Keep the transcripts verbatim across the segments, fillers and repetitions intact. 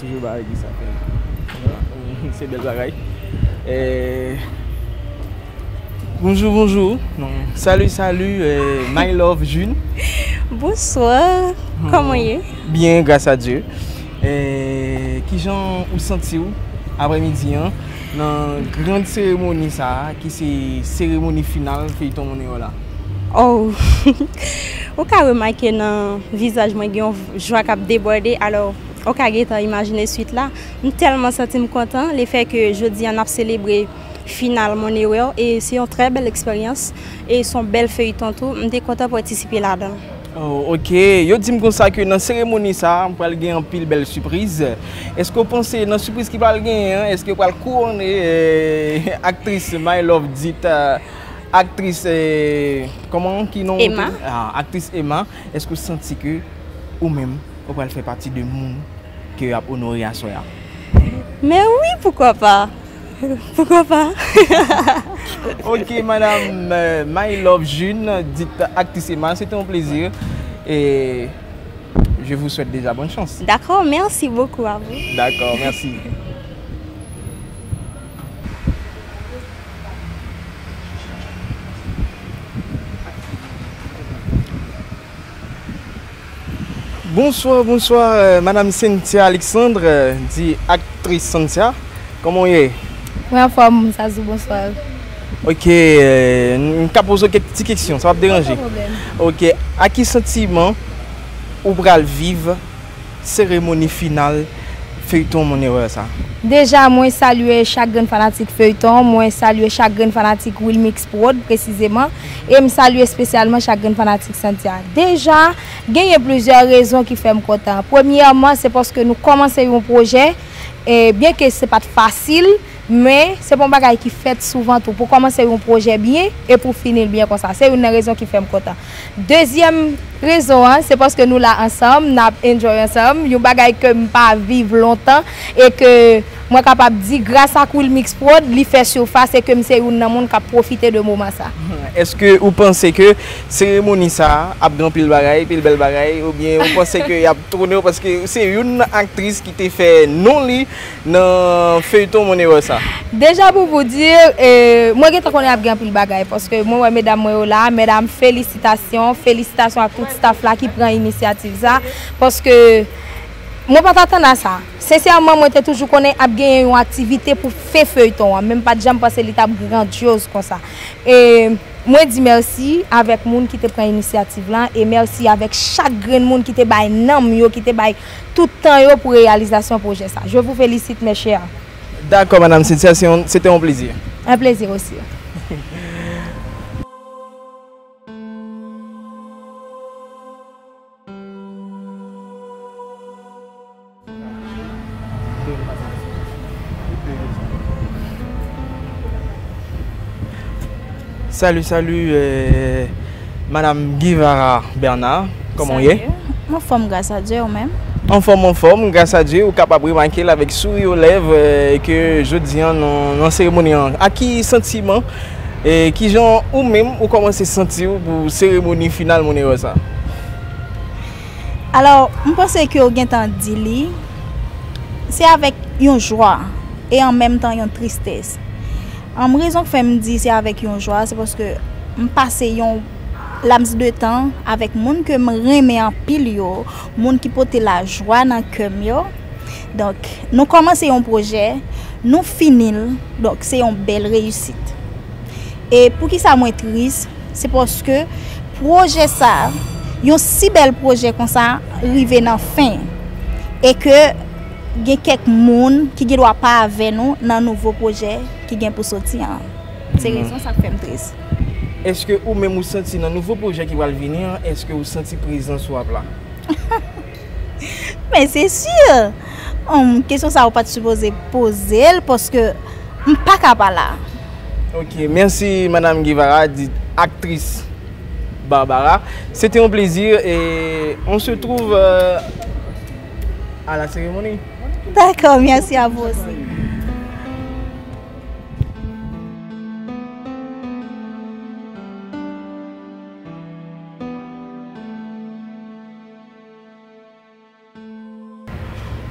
Toujou ba registre sa fè. Se bèl bagay. Eh, bonjou, bonjou. Non. Salut, salut, eh, my love June. Bonsoir. Kòman w ye? Byen, gras a Dye. Eh, kijan ou santi w aprèmidi an nan gran seremoni sa a, ki se seremoni final feyton Mon Erè la? Oh, ou ka remake nan vizaj mwen gen yon jwa k ap debòde, alò ou ka gentan imajine swit la. M tèlman santi m kontan, lefè ke jodi a n ap selebre final Mon Erè, e se yon trè bèl eksperyans, e se yon bèl feyton tou. M te kontan patisipe ladan. Oh, ok. Yo di m konsa ke nan seremoni sa a, m pral gen anpil bèl sipriz. Èske w panse nan sipriz ki pral genyen an, èske yo pral kouwone, eh, aktris My Love dit, eh, aktris, eh, kòman ki non? Emma. Ah, aktris Emma, èske w santi ke ou menm, ou pral fè pati de moun ke y ap onore aswè a? Men wi, poukwa pa? Poukwa pa? Ok, madame, euh, My Love June, dit aktris Emma, c'était un plaisir. Et je vous souhaite déjà bonne chance. D'accord, merci beaucoup à vous. D'accord, merci. Bonsoir, bonsoir, euh, madame Cynthia Alexandre, euh, di aktris Cynthia. Kòman w ye? Mwen anfòm, Zazou, bonsoir. Ok, euh, m ka poze w kèk ti kesyon, sa p ap deranje? Okenn pwoblèm. Ok, ak ki santiman ou pral viv seremoni final feyton Mon Erè sa? Deja, mwen salye chak grenn fanatik feyton, mwen salye chak grenn fanatik Wilmix Prod, presizeman, e m salye espesyalman chak grenn fanatik Cynthia. Deja, genyen plizyè rezon ki fè m kontan. Premyèman, se paske nou kòmanse yon pwojè, e byen ke se pa t fasil, men se pa yon bagay ki fèt souvan tou. Pou kòmanse yon pwojè byen e pou fini l byen konsa. Se youn nan rezon ki fè m kontan. Dezyèm rezon an, se paske nou la ansanm, n ap enjoy ansanm, yon bagay ke m pa viv lontan e ke mwen kapab di gras ak Wilmix Prod, li fè sifas e ke m se youn nan moun k ap pwofite de moman sa. Èske ou panse ke seremoni sa a ap gen anpil bagay, pil bèl bagay, oubyen ou panse ke y ap tounen w paske se youn nan aktris ki te fè non li nan feyton Mon Erè sa? Deja pou vous dire, eh, mwen gentan konnen ap gen anpil bagay, paske mwen wè medam mwen yo la, medam, felisitasyon, felisitasyon ak tout staff la ki pran inisyativ sa, paske mwen pa t atann a sa. Sensèman, mwen te toujou konnen ap genyen yon aktivite pou fen feyton an, men m pa t janm panse li t ap grandyoz konsa. E mwen di mèsi avèk moun ki te pran inisyativ la, e mèsi avèk chak grenn moun ki te bay nanm yo, ki te bay tout tan yo pou reyalizasyon pwojè sa. Je vous félicite, mes chers. D'accord, madame Cynthia, c'est un- c'était un plaisir. Un plaisir aussi. Salut, salut, euh, madame Guevara Bernard, kòman w ye? Salut. M anfòm, gras a Dye, ou menm? Anfòm, anfòm, gras a Dye, ou kapab remake l avèk souri o lèv, euh, ke jodi an nan, nan seremoni an. Ak ki santiman, e kijan ou menm ou kòmanse santi w pou seremoni final Mon Erè sa? Alò, m panse ke w gentan di li, se avèk yon jwa e an menm tan yon tristès. An, rezon k fè m di se avèk yon jwa, se paske m pase yon laps de tan avèk moun ke m renmen anpil yo, moun ki pote lajwa nan kè m yo. Donk, nou kòmanse yon pwojè, nou fini l, donk se yon bèl reyisit. E poukisa mwen tris? Se paske pwojè sa, yon si bèl pwojè konsa, rive nan fen. E ke gen kèk moun ki gen dwa pa avè nou nan nouvo pwojè ki gen pou soti an. Se rezon sa k fè m tris. Èske ou menm ou santi nan nouvo pwojè ki pral vini an, èske ou santi prezans w ap la? Men se si. Hum, kesyon sa ou pa t sipoze poze l paske m pa ka pa la. Ok, merci madame Guevara, dit actrice Barbara. C'était un plaisir et on se trouve, euh, à la cérémonie. D'accord, merci à vous aussi.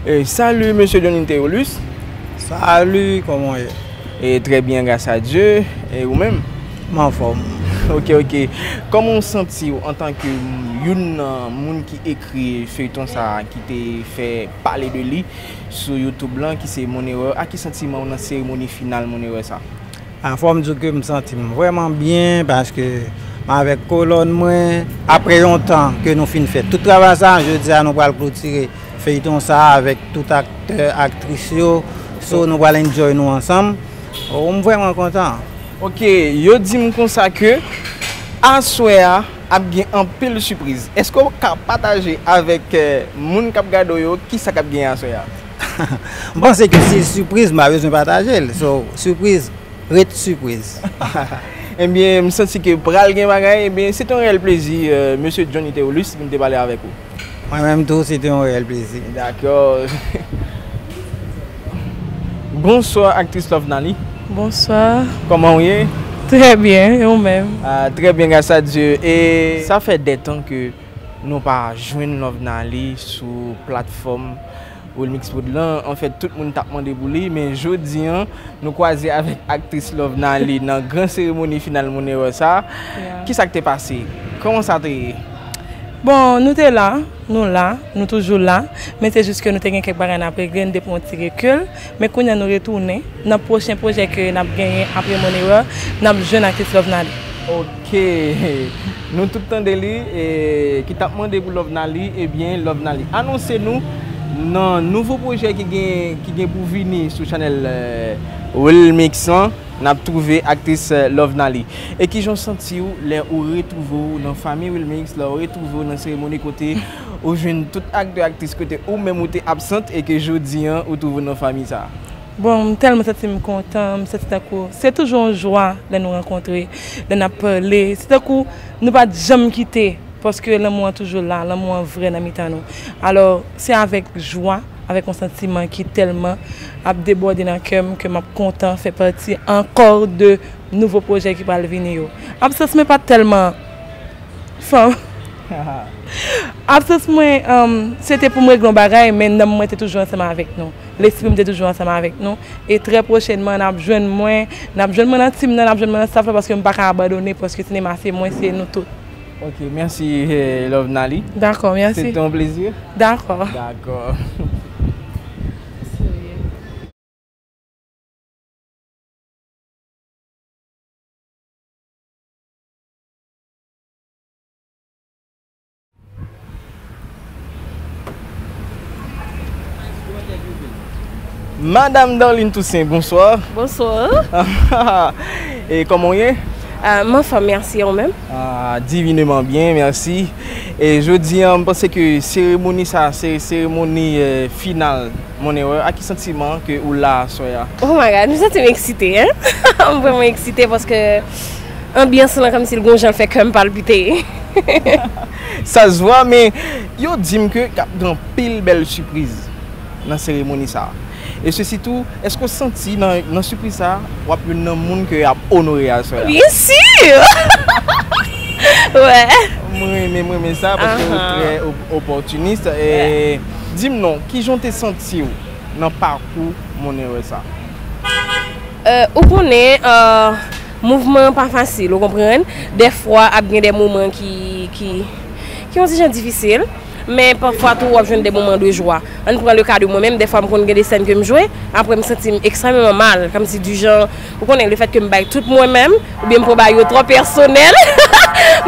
E, salut, Monsieur Johnny Theolus. Salut, comment est? E, très bien, grâce à Dieu. E ou menm? M anfòm. Ok, ok. Kòman w santi w antanke youn nan moun ki ekri feyton sa a, ki te fè pale de li sou YouTube lan, ki se Mon Erreur? A ki santiman w nan seremoni final Mon Erreur sa? A, fò m di w ke m santi m vrèman byen, paske m avèk kolòn mwen, apre yon tan ke nou fin fè tout travay sa, jodi a nou pral klotire feyton sa avèk tout aktè, aktris yo. So, nou pral enjoy nou ansanm. Oh, m vrèman kontan. Ok, yo di m konsa ke aswè a ap gen anpil sipriz. Èske w ka pataje avèk, eh, moun k ap gade w yo kisa k ap gen aswè a? M panse ke si sipriz, m pa bezwen pataje l. So, sipriz ret sipriz. Ebyen, m santi ke pral gen bagay. Ebyen, se te yon reyèl plezi, eh, Mesye Johnny Theolus, pou m te pale avèk ou. Mwen menm tou, se te yon reyèl plezi. Dakò. Bonswa, aktris Lovenali. Bonswa. Kòman w ye? Trè byen, e ou menm? Ah, très bien, grâce à Dieu. E sa fè de tan ke nou pa jwenn Lovenali sou platfòm Wilmix Prod lan. Anfèt, tout moun t ap mande pou li, men jodi a, nou kwaze avèk aktris Lovenali nan gran seremoni final Mon Erreur sa. Yeah. Kisa k te pase? Kòman sa te ye? Bon, nou te la, nou la, nou toujou la, men se jis ke nou te gen kèk bagay n ap regle, n te pran yon ti rekil, men kounye a nou retounen. Nan pwochen pwojè ke n ap genyen apre Mon Erreur, n ap jwenn aktris Lovenali. Ok. Nou tout tande li, e, ki t ap mande pou Lovenali, ebyen, Lovenali anonse nou nan nouvo pwojè ki gen, ki gen pou vini sou chanèl, eh, Wilmix lan, n ap twouve aktris, eh, Lovenali. E kijan w santi w lè ou retwouve w nan fanmi Wilmix, lè ou retwouve w nan seremoni kote ou jwenn tout aktè, aktris kote ou menm ou te absent e ke jodi a ou twouve w nan fanmi sa a? Bon, m tèlman santi m kontan, m santi tankou se toujou yon jwa lè nou rankontre, lè n ap pale. Se tankou nou pa t janm kite, paske lanmou an toujou la, lanmou an vrè nan mitan nou. Alò, se avèk jwa, avèk yon santiman ki tèlman ap debòde nan kè m ke m ap kontan fè pati ankò de nouvo pwojè ki pral vini yo. Absans mwen pa t tèlman Fanm. Absans mwen, um, se te pou m regle yon bagay, men nanm mwen te toujou ansanm avèk nou. Lespri m te toujou ansanm avèk nou. E trè pwochènman, n ap jwenn mwen, n ap jwenn mwen nan team nan, n ap jwenn mwen nan staff la, paske m pa ka abandone, paske sinema se mwen, se nou tout. Ok, mèsi, eh, Lovenali. Dakò, mèsi. Se te yon plezi. Dakò. Dakò. Madame Darline Toussaint, bonsoir. Bonsoir. E kòman w ye? Ah, m anfòm, mèsi, e ou menm? Ah, divinement bien, merci. E jodi a, m panse ke seremoni sa, se seremoni, eh, final Mon Erreur. A ki santiman ke ou la aswè a? Oh my God, m santi m eksite, hein? M vrèman eksite paske anbyans lan kòmsi l gon jan l fè kè m palpite. Sa se vre, men yo di m ke k ap gen anpil bèl sipriz nan seremoni sa a. E se sitou, èske w santi nan, nan sipriz sa a, w ap youn nan moun ke y ap onore aswè a? Byen si! Wè. Mwen renmen, mwen renmen sa, paske ou trè op-, opòtinis. E di m non, kijan w te santi w nan pakou Mon Erreur sa? Euh, ou konnen, euh, mouvman an pa fasil, ou konprann? Dèfwa, ap gen de moman ki, ki, ki yon ti jan difisil, men pafwa tou, w ap jwenn de moman de jwa. Ann pran le ka de mwen menm, dèfwa m konn gen de sèn ke m jwe, apre m santi m ekstrèmeman mal, kòmsi di jan, ou konnen, lefètke m bay tout mwen menm, oubyen m pran bagay yo twò pèsonèl,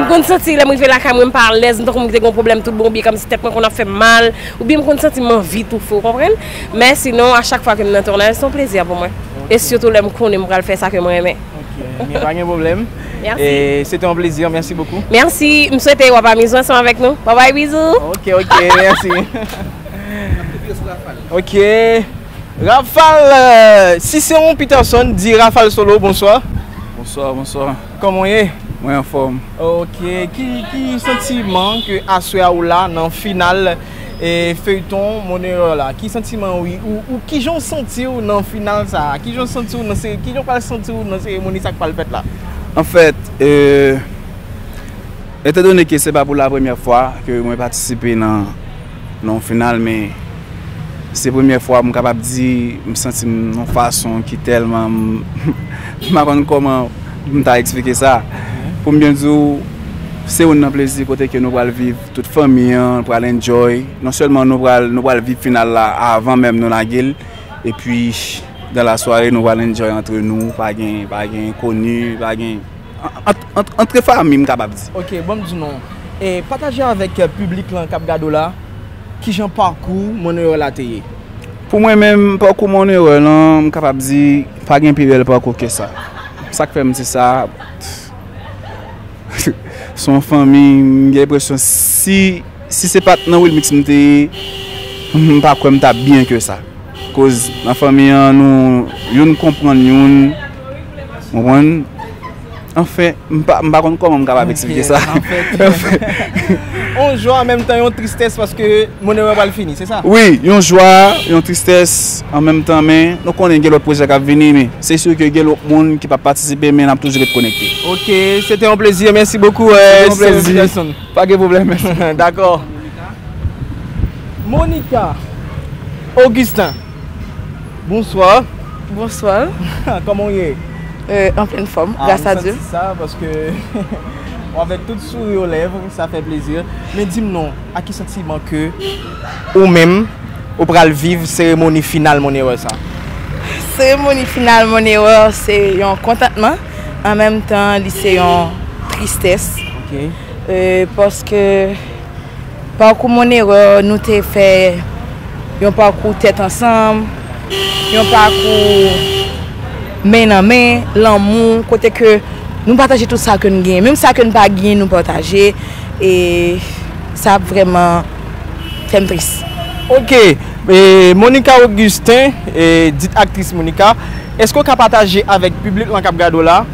m konn santi lè m rive lakay mwen, m pa alèz, m tankou m te gen yon pwoblèm tout bon, oubyen kòmsi tèt mwen konn ap fè m mal, oubyen m konn santi m anvi toufe, ou konprann? Men sinon, a chak fwa ke m nan tounaj, se yon plezi pou mwen. E sitou lè m konnen m pral fè sa ke mwen renmen. Ok, men pa gen pwoblèm. Mèsi. E se te yon plezi, mèsi bokou. Mèsi, m swete w ap amize ansanm avèk nou. Bye bye, bizou. Ok, ok, mèsi. Ok. Rafal, euh, Ciceron Peterson di Rafal Solo, bonswa. Bonswa, bonswa. Kòman w ye? Mwen anfòm. Ok, ki, ki santiman ke aswè a ou la nan final, eh, feyton Mon Erreur la? Ki santiman ou, ou, ou kijan w santi w nan final sa a? Kijan w santi w nan se-, kijan w pral santi w nan seremoni sa k pral fèt la? Anfèt, eh, etandone ke se pa pou la premyè fwa ke mwen patisipe nan, nan yon final, men Se premyè fwa m kapab di m santi m yon fason ki tèlman m, m pa konn kòman m ta eksplike sa. Pou m byen di w, se youn nan plezi kote ke nou pral viv, tout fanmi an pral enjoy. Non sèlman nou pral, nou pral viv final la avan menm nou lage l, epi dans la soirée nou pral enjoy antre nou, pa gen, pa gen enkoni, pa gen, ant, ant, antre fanmi m kapab di. Ok, bon m di nou, e pataje avèk piblik lan k ap gade w la, kijan pakou Monero la te ye? Pou mwen menm, pakou Monero lan, m kapab di, pa gen pi bèl pakou ke sa. Sa k fè m di sa, se yon fanmi, m gen enpresyon si, si se pa t nan Wilmix m te ye, m pa kwè m t ap byen ke sa. Koz nan fanmi an, nou, youn konprann youn, konprann? Anfen, m pa, m pa konn kòman m kapab eksplike sa. Anfèt, yon jwa an menm tan yon tristès paske Monero pral fini, se sa? Wi, yon jwa, yon tristès an menm tan, men nou konnen gen lòt pwojè k ap vini, men se si ke gen lòt moun ki p ap patisipe, men n ap toujou ret konekte. Ok, se te yon plezi, mèsi bokou, euh, Sylvie Peterson. Pa gen pwoblèm, mèsi. Dakò. Monica Augustin, bonsoir. Bonsoir. Comment on est? Euh, en pleine forme, grâce à Dieu. Ah, m santi sa, paske avèk tout souri aux lèvres, sa fè plezi. Men di m non, a ki santiman ke ou menm, ou pral viv seremoni final Monero sa? Seremoni final Monero, se yon kontantman, an menm tan, li se yon tristès. Ok. Euh, paske pakou Monero, nou te fè yon pakou tèt ansanm, yon pakou men nan men, lanmou, kote ke nou pataje tout sa ke n genyen. Menm sa ke n pa genyen, nou pataje. E sa ap vrèman fè m tris. Ok, e Monica Augustin, e dit aktris Monica, èske w ka pataje avèk piblik lan k ap gade w la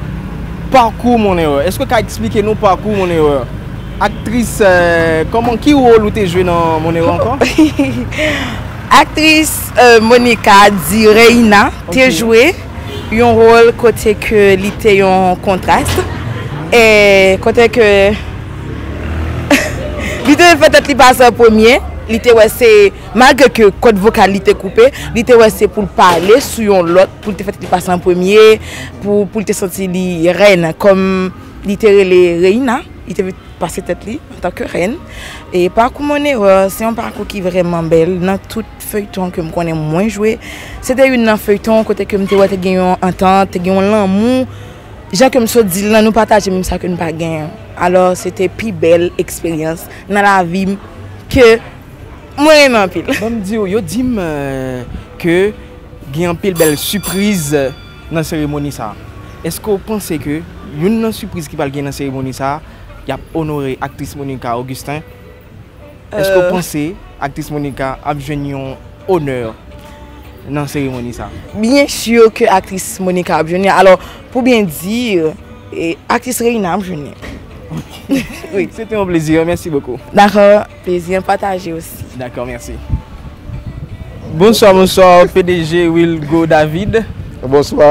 pakou Monero? Èske w ka eksplike nou pakou Monero? Aktris, euh, kòman, ki wòl ou te jwe nan Monero ankò? Aktris, euh, Monica di Reina te jwe yon wòl kote ke li te yon kontras. E kote ke li te fè tèt li pase an premye, li te wè se, malgre ke kòd vokal li te koupe, li te wè se pou l pale sou yon lòt, pou l te fè tèt li pase an premye, pou, pou l te santi li rèn, kòm li te rele Reina, li te pase tèt li antanke rèn. E pakou Monero, se yon pakou ki vrèman bèl nan tout feyton ke m konnen mwen jwe. Se te youn nan feyton kote ke m te wè te gen yon antant, te gen yon lanmou. Jan ke m sot di l lan, nou pataje menm sa ke n pa genyen. Alò, se te pi bèl eksperyans nan lavi m ke mwen renmen anpil. Ban m di w, yo di m, euh, ke gen anpil bèl sipriz nan seremoni sa a. Èske w panse ke youn nan sipriz ki pral gen nan seremoni sa a, y ap onore aktris Monica Augustin? Èske w panse aktris Monica ap jwenn yon onè nan seremoni sa a? Byen si ke aktris Monica ap jwenn li. Alò, pou byen di, e, aktris Reina ap jwenn li. Wi. Se te yon plezi, mèsi bokou. Dakò, plezi an pataje osi. Dakò, mèsi. Bonswa, bonswa, P D G Wilgo David. Bonswa.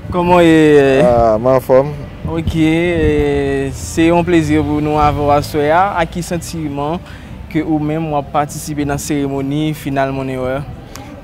Kòman w ye? Ah, m anfòm. Ok, e, se yon plezi pou nou avè w aswè a. A ki santiman ke ou menm w ap patisipe nan seremoni final Monero?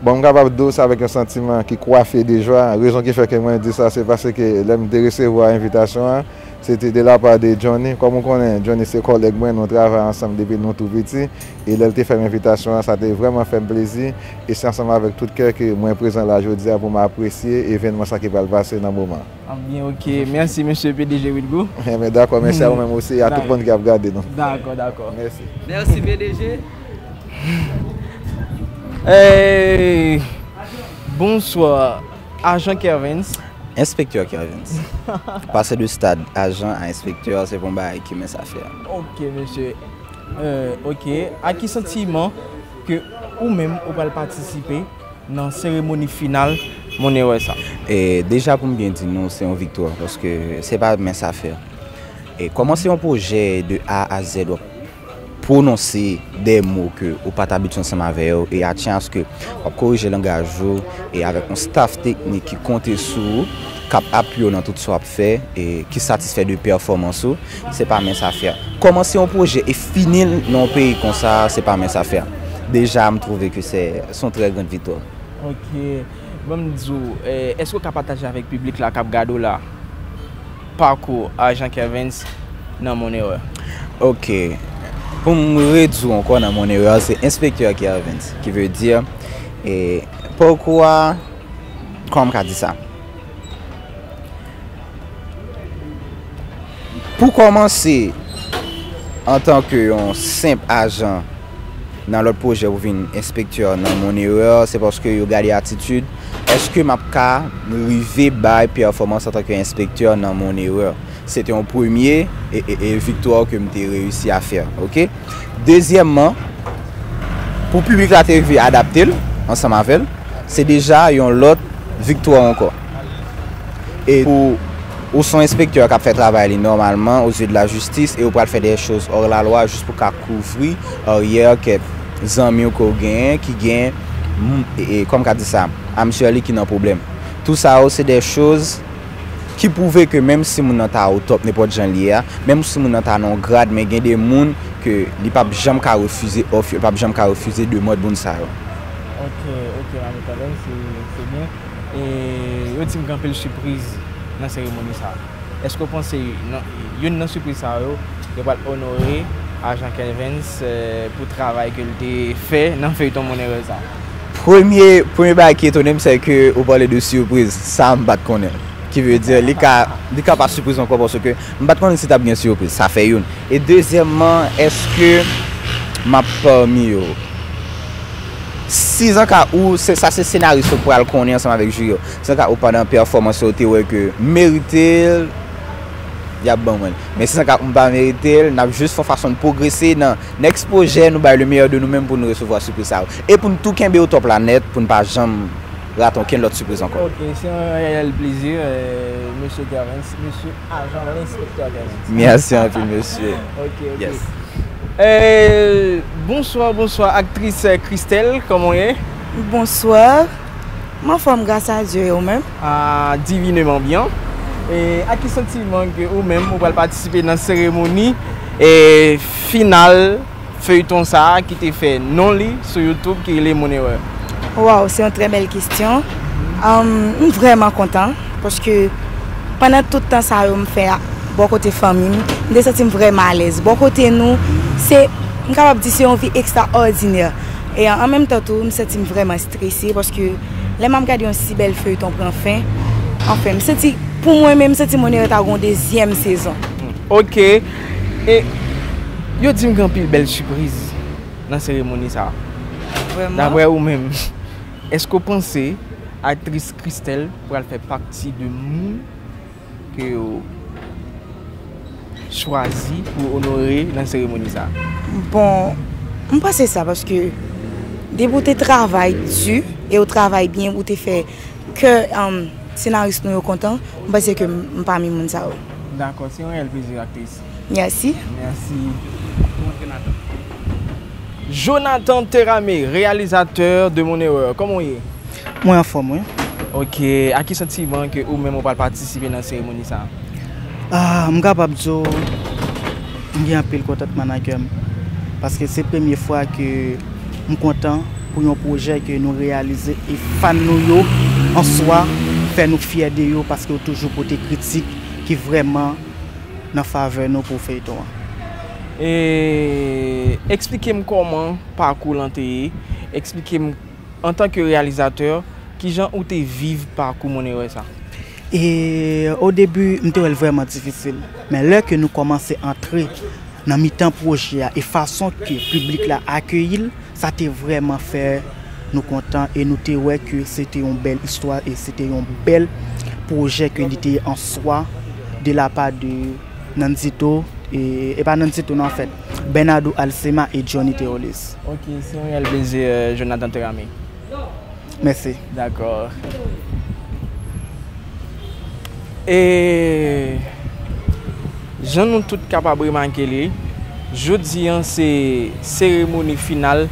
Bon, m kapab di w sa avèk yon santiman ki kwafe de jwa. Rezon ki fè ke mwen di sa, se paske lè m te resevwa envitasyon an, se te de la part de Johnny. Kòm ou konnen, Johnny se kòlèg mwen, nou travay ansanm depi nou tou piti. E lè l te fè m envitasyon an, sa te vrèman fè m plezi. E se ansanm avèk tout kè ke mwen prezan la jodi a pou m apresye evènman sa ki pral pase nan moman. Ah, byen, ok. Mèsi, mesye P D G Wilgo. Enben, dakò, mèsi a ou menm osi, e a tout moun ki ap gade nou. Dakò, dakò. Mèsi. Mèsi, P D G. Eh, bonswa, ajan Kervens. Enspektè Kervens. Pase de stad ajan a enspektè, se pa yon bagay ki mens a fè. Ok, mesye. Euh, ok. A ki santiman ke ou menm ou pral patisipe nan seremoni final Monero sa? E deja, pou m byen di nou, se yon viktwa, paske se pa mens a fè. E kòman se yon pwojè de A a Z w ap pwononse de mo ke ou pa t abitye ansanm avè yo, e a tyen aske w ap korije langaj ou, e avèk yon staff teknik ki konte sou ou, k ap apiye w nan tout sa w ap fè, e ki satisfè de pèfòmans ou, se pa mens a fè. Kòmanse yon pwojè e fini l nan yon peyi konsa, se pa mens a fè. Deja, m twouve ke se, se yon trè grand viktwa. Ok. Ban m di w, eh, èske w ka pataje avèk piblik la k ap gade w la pakou Ajan Kervens nan Mon Erè? Ok. Pou m redi w ankò, nan Mon Erè, se enspektè Kervens, ki vle di, eh, pakou a, kòman m ka di sa? Pou kòmanse, antanke yon senp ajan nan lòt pwojè pou vin enspektè nan Mon Erè, se paske yo gade atitid, èske m ap ka rive bay pèfòmans antanke enspektè nan Mon Erè? Se te yon premye e, e, e viktwa ke m te reyisi a fè, ok? Dezyèmman, pou piblik la te rive adapte l ansanm avè l, se deja yon lòt viktwa ankò. E pou ou se yon enspektè k ap fè travay li nòmalman aux yeux de la justice e ou pral fè des choses hors la loi jis pou ka kouvri aryè kèk zanmi w ke w genyen ki gen, mm, e, e, kòman m ka di sa, âme sœur li ki nan pwoblèm. Tout sa yo, se des choses ki pwouve ke menm si moun nan ta o top nenpòt jan l ye a, menm si moun nan ta nan yon grad, men gen de moun ke li p ap janm ka refize òf yo, li p ap janm ka refize demande moun sa yo. Ok, ok, Mami Tandèn, se, se byen. E yo di m gen anpil sipriz nan seremoni sa a. Èske w panse nan, youn nan sipriz sa yo, yo pral onore Ajan Kervens, eh, pou travay ke l te fè nan feyton Mon Erè sa? Premye, premye bagay ki etone m, se ke ou pale de sipriz. Sa, m pa t konnen. Ki vle di, li ka, li ka pa sipriz ankò, paske m pa t konnen si t ap gen sipriz. Sa fè youn. E dezyèmman, èske m ap pami yo? Si zanka ou, se, sa se senaris yo k pral konnen ansanm avèk jiri yo. Si zanka ou pandan pèfòmans yo, ou te wè ke m merite l, y ap ban mwen l. Men si zanka ou m pa merite l, n ap jis fè yon fason n pwogrese nan next pwojè, nou bay le meilleur de nou menm pou nou resevwa sipriz sa yo. E pou n tou kenbe yo top la nèt, pou n pa janm rate okenn lòt sipriz ankò. Ok, se yon reyèl plezi, euh, mesye Kervens, mesye ajan enspektè Kervens. Mèsi anpil, mesye. Ok, ok. Yes. Eh, bonswa, bonswa, aktris, eh, Christelle, kòman w ye? Bonswa. M anfòm, gras a Dye, e ou menm? Ah, divinement bien. E ak ki santiman ke ou menm ou pral patisipe nan seremoni, eh, final feyton sa a ki te fè non li sou YouTube ki rele Mon Erè? Waw, se yon trè bèl kesyon. Am, m vrèman kontan, paske pandan tout tan sa yo m fè a, bò kote fanmi m, m te santi m vrèman alèz. Bò kote nou, se, m kapab di se yon vi ekstraòdinè. E an menm tan tou, m santi m vrèman strese, paske lè m ap gade yon si bèl feyton pran fen, anfen, m santi, pou mwen menm, m santi Mon Erè ta gen yon dezyèm sezon. Ok. E yo di m gen anpil bèl sipriz nan seremoni sa a. Vrèman? Daprè ou menm, èske w panse aktris Christelle pral fè pati de moun ke yo chwazi pou onore nan seremoni sa a? Bon, m panse sa paske depi w te travay di e w travay byen, ou te fè kè, um, senaris nou yo kontan, m panse ke m, m pami moun sa yo. Dakò, se yon reyèl plezi, aktris. Mèsi. Mèsi. Jonathan Terame, reyalizatè de Mon Erè, kòman w ye? Mwen anfòm, wi. Ok, ak ki santiman ke ou menm ou pral patisipe nan seremoni sa a? Ah, m kapab di w, m gen anpil kontantman nan kè m. Paske se premye fwa ke m kontan pou yon pwojè ke nou reyalize e fan nou yo an swa fè nou fyè de yo paske yo toujou pote kritik ki vrèman nan favè nou pou feyton an. E eksplike m kòman pakou lan te ye, eksplike m antanke reyalizatè, kijan ou te viv pakou Mon Erè sa? E o debi, m te wè l vrèman difisil. Men lè ke nou kòmanse antre nan mitan pwojè a e fason ke piblik la akeyi l, sa te vrèman fè nou kontan e nou te wè ke se te yon bèl istwa e se te yon bèl pwojè ke li te ye an swa de la pa de Nandito, e, e pa Nandito non, anfèt, Bernardo Alcema e Johnny Theolis. Ok, se yon reyèl plezi, euh, Jonathan Terame. Mèsi. Dakò. E jan nou tout kapab remake li, jodi a se seremoni final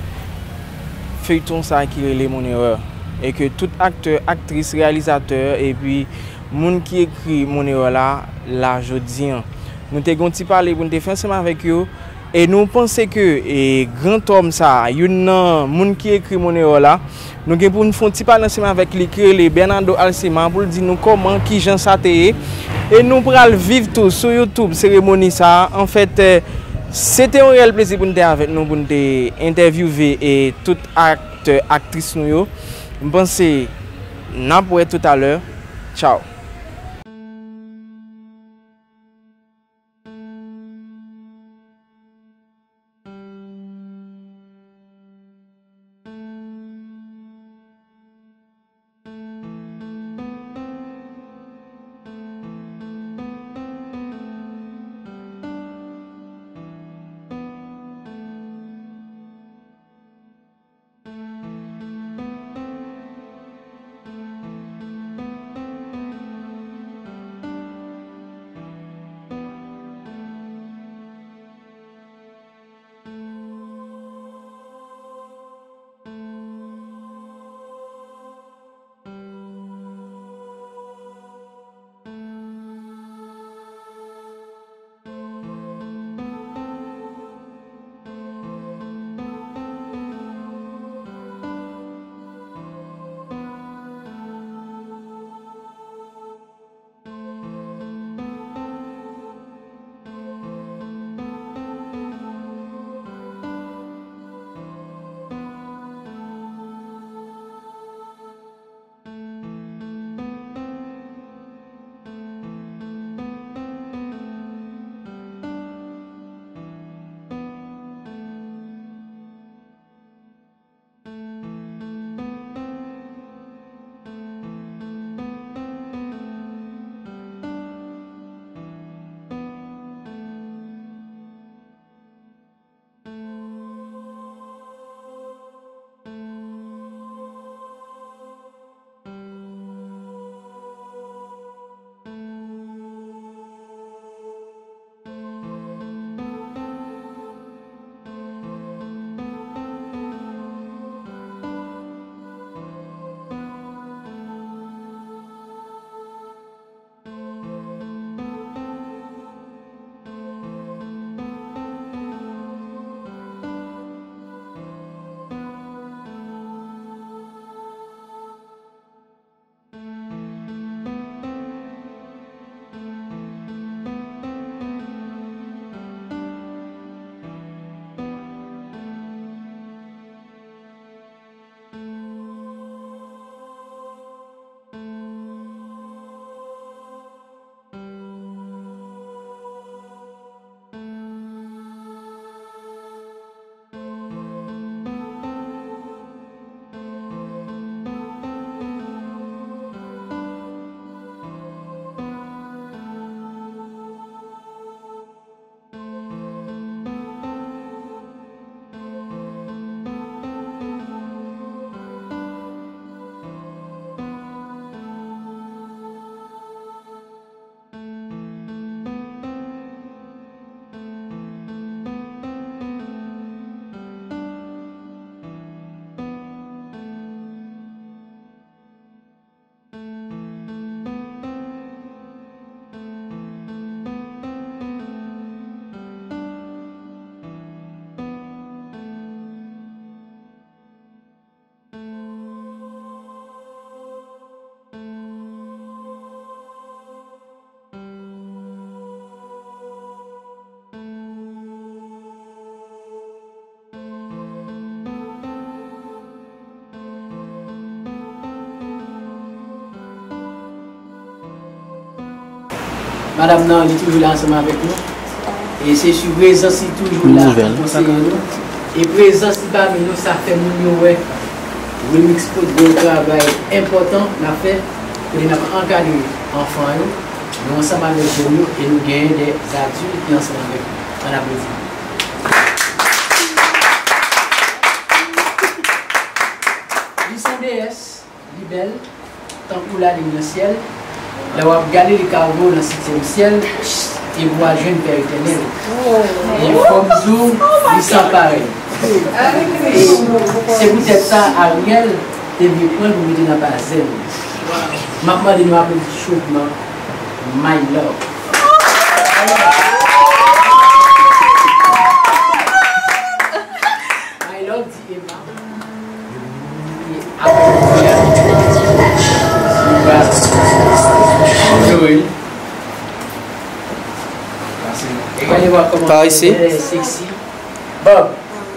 feyton sa ki rele Mon Erè, e ke tout aktè, aktris, reyalizatè, epi moun ki ekri Mon Erè la, la jodi a. Nou te gen yon ti pale pou n te fè ansanm avèk yo, E nou panse ke, e, gran tòm sa a, youn nan moun ki ekri Moneyò la, nou gen pou n fè yon ti pale ansanm avèk li ki rele Bernardo Alcima pou l di nou kòman, kijan sa te ye. E nou pral viv tou sou YouTube seremoni sa a. Anfèt, e, se te yon reyèl plezi pou n te avèk nou, pou n te entèvyouve, e, tout aktè, aktris nou yo. M panse n ap wè toutalè. Tchaw. Madanm nan, li toujou la ansanm avèk nou. E se sou prezans li toujou la pou konseye nou. E prezans li pami nou, sa fè moun yo wè Remix Prod gen yon travay enpòtan n ap fè, kote n ap ankadre anfan yo, nou ansanm avèk jèn yo, e nou genyen de adilti ki ansanm avèk nou. Ann aplodi. Li se yon deyès, li bèl, tankou lalin nan syèl. Lè w ap gade li ka voye w nan setyèm syèl, epi w al jwenn Pè Etènèl. E fò m di w, li san parèy. E se poutèt sa, Ariel te vle pran l pou mete nan bazèn. M ap mande nou aplodi cho pou mwen. My love. Par ici. Sexy. Bob,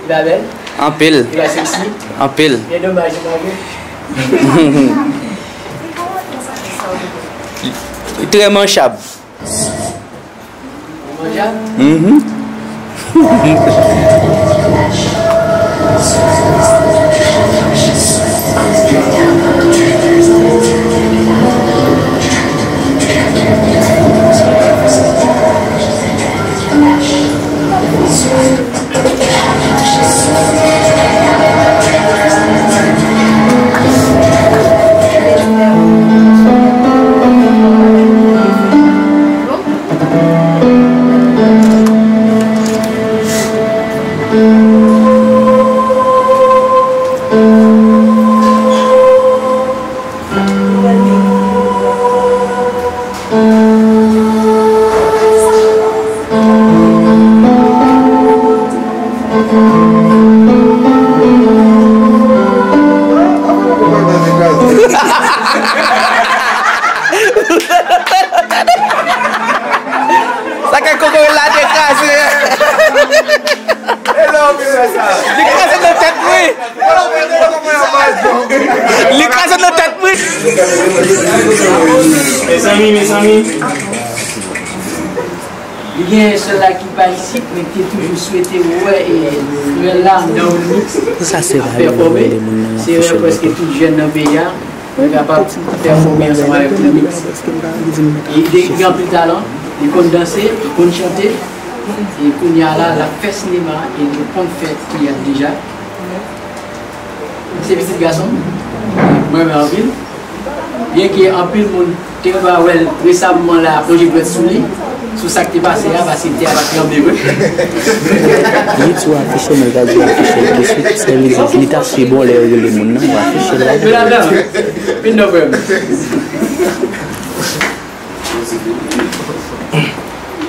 li pa bèl? Anpil. Li pa sexy? Anpil. Byen domaj, li pa bèl. Li trè manchab. Manchab? Mhm. Sa kè kokorat la te kraze. Li kraze nan tèt mwen. Li kraze nan tèt mwen. Mezanmi, mezanmi. Li gen sèl la ki pa isit, men ki te toujou swete wè e frè l la anndan Olmix ap pèfòme. Se wè prèske tout jèn nan peyi a, pou kapab pèfòme ansanm avèk Olmix. E li gen anpil talan, li konn danse, li konn chante, e kounye a la, l ap fè sinema, e li konn fè teyat deja. Se pitit gason m, mwen renmen anpil. Byenke anpil moun te gen dwa wè l resamman la, plonje dwèt sou li, sou sa k te pase a, paske tè a t ap tranble vre. Li di w afiche, mwen ka di w afiche l tousuit, sa vle di, li ta fè bon lè yo rele moun nan, w afiche l la. Vin ladan, vin nan frè m.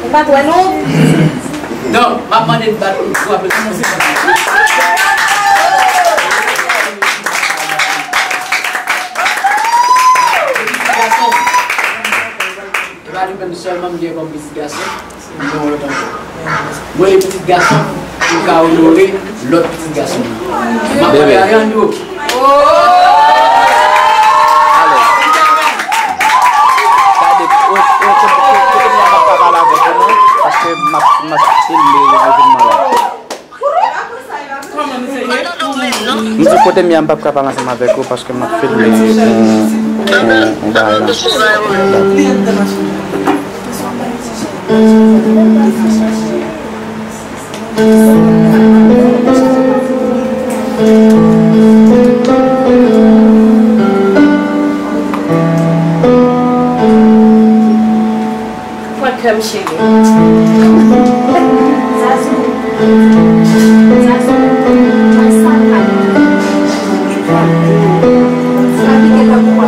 Ou pa t wè nou? Non, m ap mande n bat yon gwo aplodisman. Pitit gason. E pa li menm sèlman m gen kòm pitit gason. M gen yon lòt ankò. Mwen, e pitit gason pou ka onore lòt pitit gason. M ap mande Alejandro. Alò, gade, o, o, kote, kote, kote m ap ka pale avèk ou non, paske m ap, m ap filme evènman la. M di kote m ye a, m p ap ka pale ansanm avèk ou paske m ap filme yon, yon, yon bagay la. Pran kè m, cheri. Zazou. Zazou. Fè sa l pa gen. Sa ki gen kòm pwa.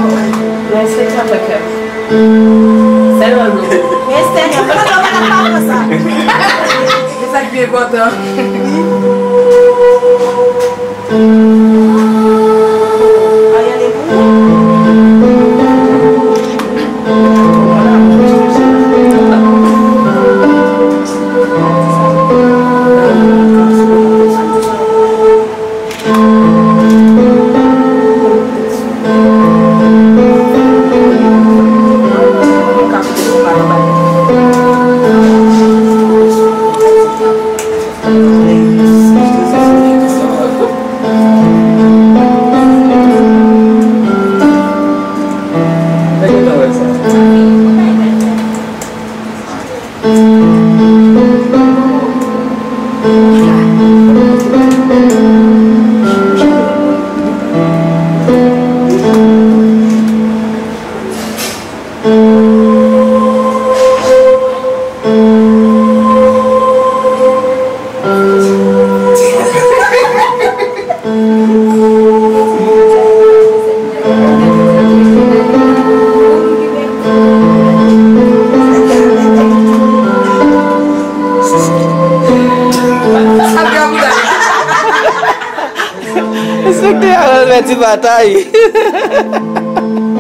Mwen se sa pran kè m. Sèlman nou. Men Seyè, mwen pa konn sa. Se sa ki pi enpòtan. Enspektè a pral pèdi batay.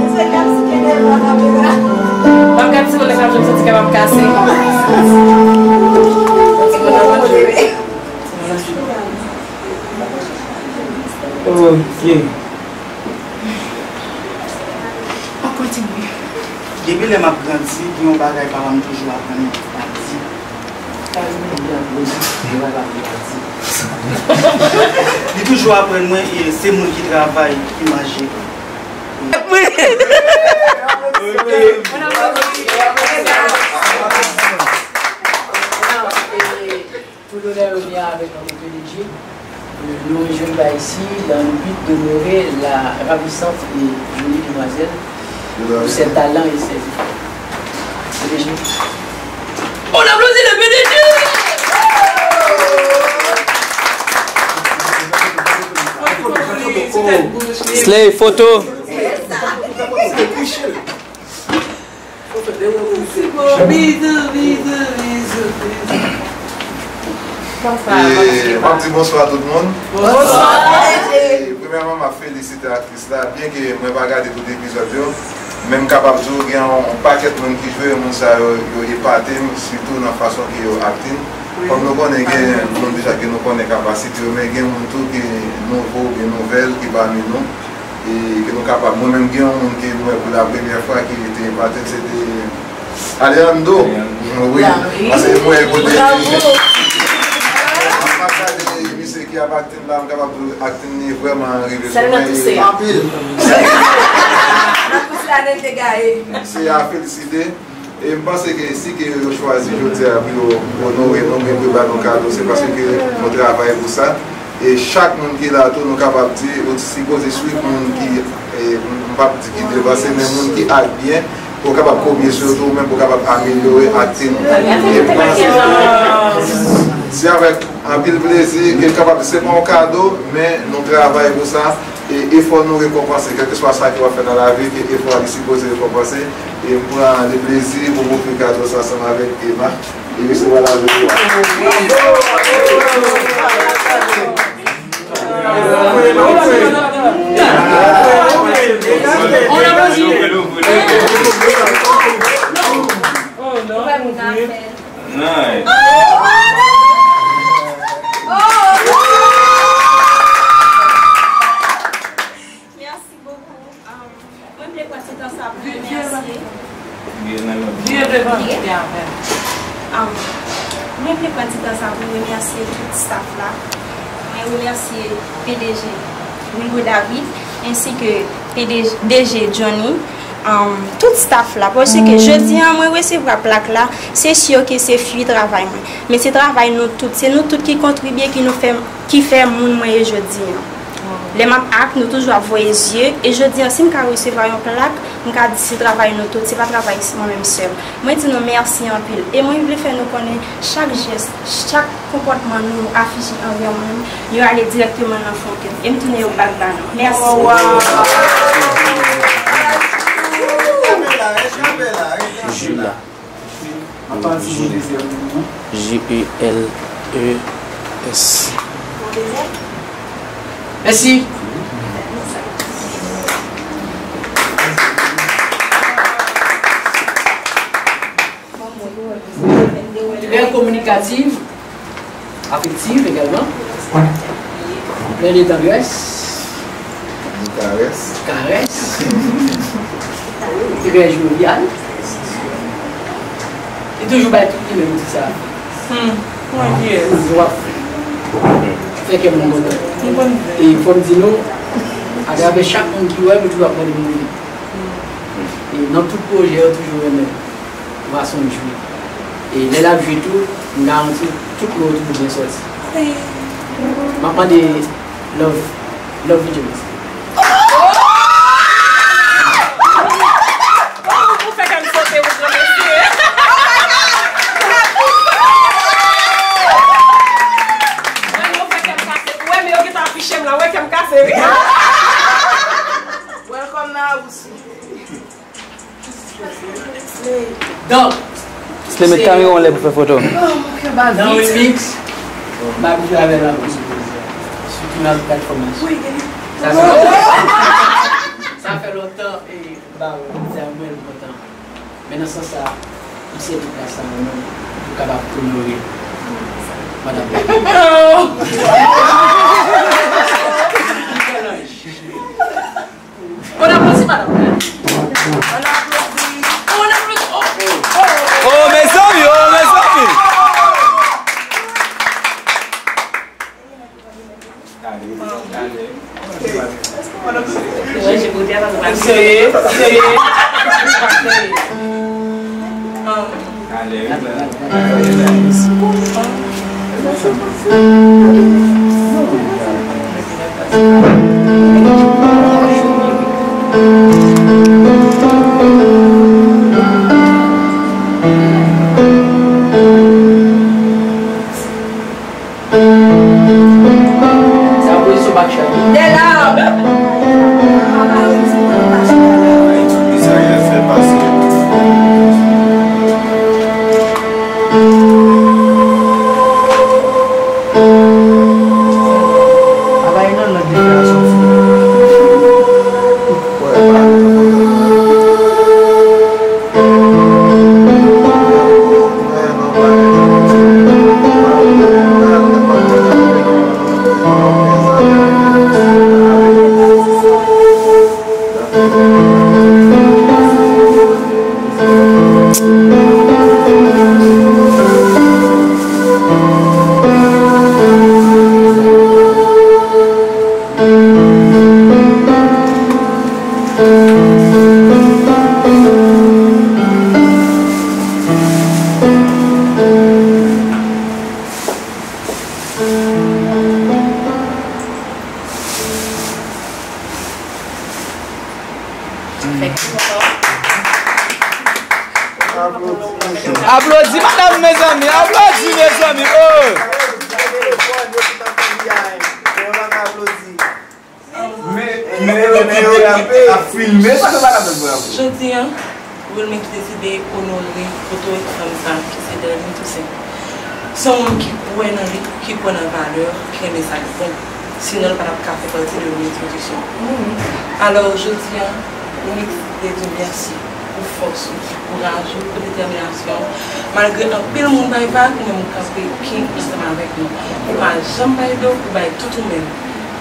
Enspektè ap sike dèyè bò kamera. M ap gade si moun nan ka jwenn santi kè m ap kase. Ye. An kontinye. Depi lè m ap grandi, gen yon bagay papa m toujou aprann mwen pa di. Pa di moun byen, moun byen pa di. Li toujou aprann mwen, e, se moun ki travay ki manje. Tout honneur revient avec notre P D G. Euh, nous rejoignons ici dans le but d'honorer la ravissante et jolie demoiselle pour ses talents et ses efforts. P D G. On applaudit le P D G. Slay, foto. Bizou, bizou, bizou, bizou. Bonswa, E, m ap di bonswa tout moun. Bonswa. E, premyèman, m ap felisite aktris la, byen ke mwen pa gade tout epizòd yo, men m kapab di w gen yon, yon pakèt moun ki jwe, moun sa yo, yo epate m, sitou nan fason ke yo aktin. Kòm nou konnen gen moun deja ke nou konnen kapasite yo, men gen moun tou ki nouvo oubyen nouvèl ki pami nou. E ke nou kapab, mwen menm gen yon moun ke m wè pou la premyè fwa ki te epate m, se te Alejandro. Wi, paske m wè kote m ap gade misye ki ap aktin la, m kapab di w aktin li vrèman rive sou mwen. Anpil. Se a felisite. E m panse ke si ke yo chwazi jodi a pou yo onore nou, oubyen pou yo ba nou kado, se paske nou travay pou sa. E chak moun ki la tou, nou kapab di, ou sipoze swiv moun ki, e, m p ap di ki devanse, men moun ki ak byen, pou w kapab kopye sou yo tou, ou menm pou w kapab amelyore aktin ou. E m panse ke se avèk anpil plezi ke n kapab di se pa yon kado, men nou travay pou sa. E efò nou rekonpanse, kèlkeswa sa ke w ap fè nan lavi, ke efò a li sipoze rekonpanse. E m pran le plezi pou m ofri kado sa ansanm avèk Emma. E resevwa lavi pou ou. Nice. Mèsi bokou. Um, mwen vle pran ti tan sa pou remèsye. Vire nan lòt. Vire devan, vire avè m. Um, mwen vle pran ti tan sa pou remèsye tout staff la. Mwen remèsye P D G Wilgo David, ensi ke P D G, D G Johnny, um, tout staff la. Paske jodi a, mwen resevwa plak la, se si ke se fwi travay mwen. Men se travay nou tout. Se nou tout ki kontribye, ki nou fè, ki fè moun mwen ye jodi a. Lè m ap ak, nou toujou ap voye zye, e jodi a, si m ka resevwa yon plak, m ka di se travay nou tout, se pa travay mwen menm sèl. Mwen di nou mèsi anpil, e mwen vle fè nou konnen chak jès, chak konpòtman nou afiche anvè mwen, yo ale dirèkteman nan fon kè m, e m tounen yo bak ba nou. Mèsi. Jula. J E L E S. Mèsi. Trè kominikatif, afektif egalman. Plen de tandrès. Karès. Karès. Trè jovyal. Li toujou bay tout li menm ti sa. Hmm. Mwen ki es? Toujou ap fè kè moun kontan. Mwen konn. E fò m di nou, atravè chak moun ki wè m, yo toujou ap mande m wi. E nan tout pwojè, yo toujou renmen fason l jwe. E lè l ap jwe tou, m garanti w, tout mo yo toujou byen sòti. M ap mande love, love videos. Ou fè kè m sote, wi, granmesi. Mwen, yo fè kè m kase. Ou wè, men yo gentan afiche m la, ou wè kè m kase, wi. Welcome nan Awousi. Donk, Slay, met kamera w anlè pou fè foto. Nan remix, m abitye avè l anpil. Sitou nan platfòm la. Sa fè lontan, sa fè lontan, e, m pa wè, se mwen l kontan. Men nan sans sa, m sèvi plas la mwen menm pou kapab onore madanm. Oh, mezanmi, oh, mezanmi. Seye, seye. Sa voye sou bak chat. Des larmes. Aplodi madanm, mezanmi, aplodi, mezanmi, oh! Men, men, men, men, yo ap filme, sa nou pa t ap fè bravo. Jodi a, Wilmix deside onore poto fanm sa, ki se Derline Toussaint. Se yon moun ki kwè nan li, ki kwè nan valè, ki renmen sa k bon. Sinon, l pa t ap ka fè pati de yon enstitisyon. Alò, jodi a, Wilmix te di w mèsi pou fòs ou, pou kouraj ou, pou detèminasyon w. Malgre anpil moun bay vag, ou menm ou kanpe byen ansanm avèk nou. Ou pa janm bay do, ou bay tout ou menm.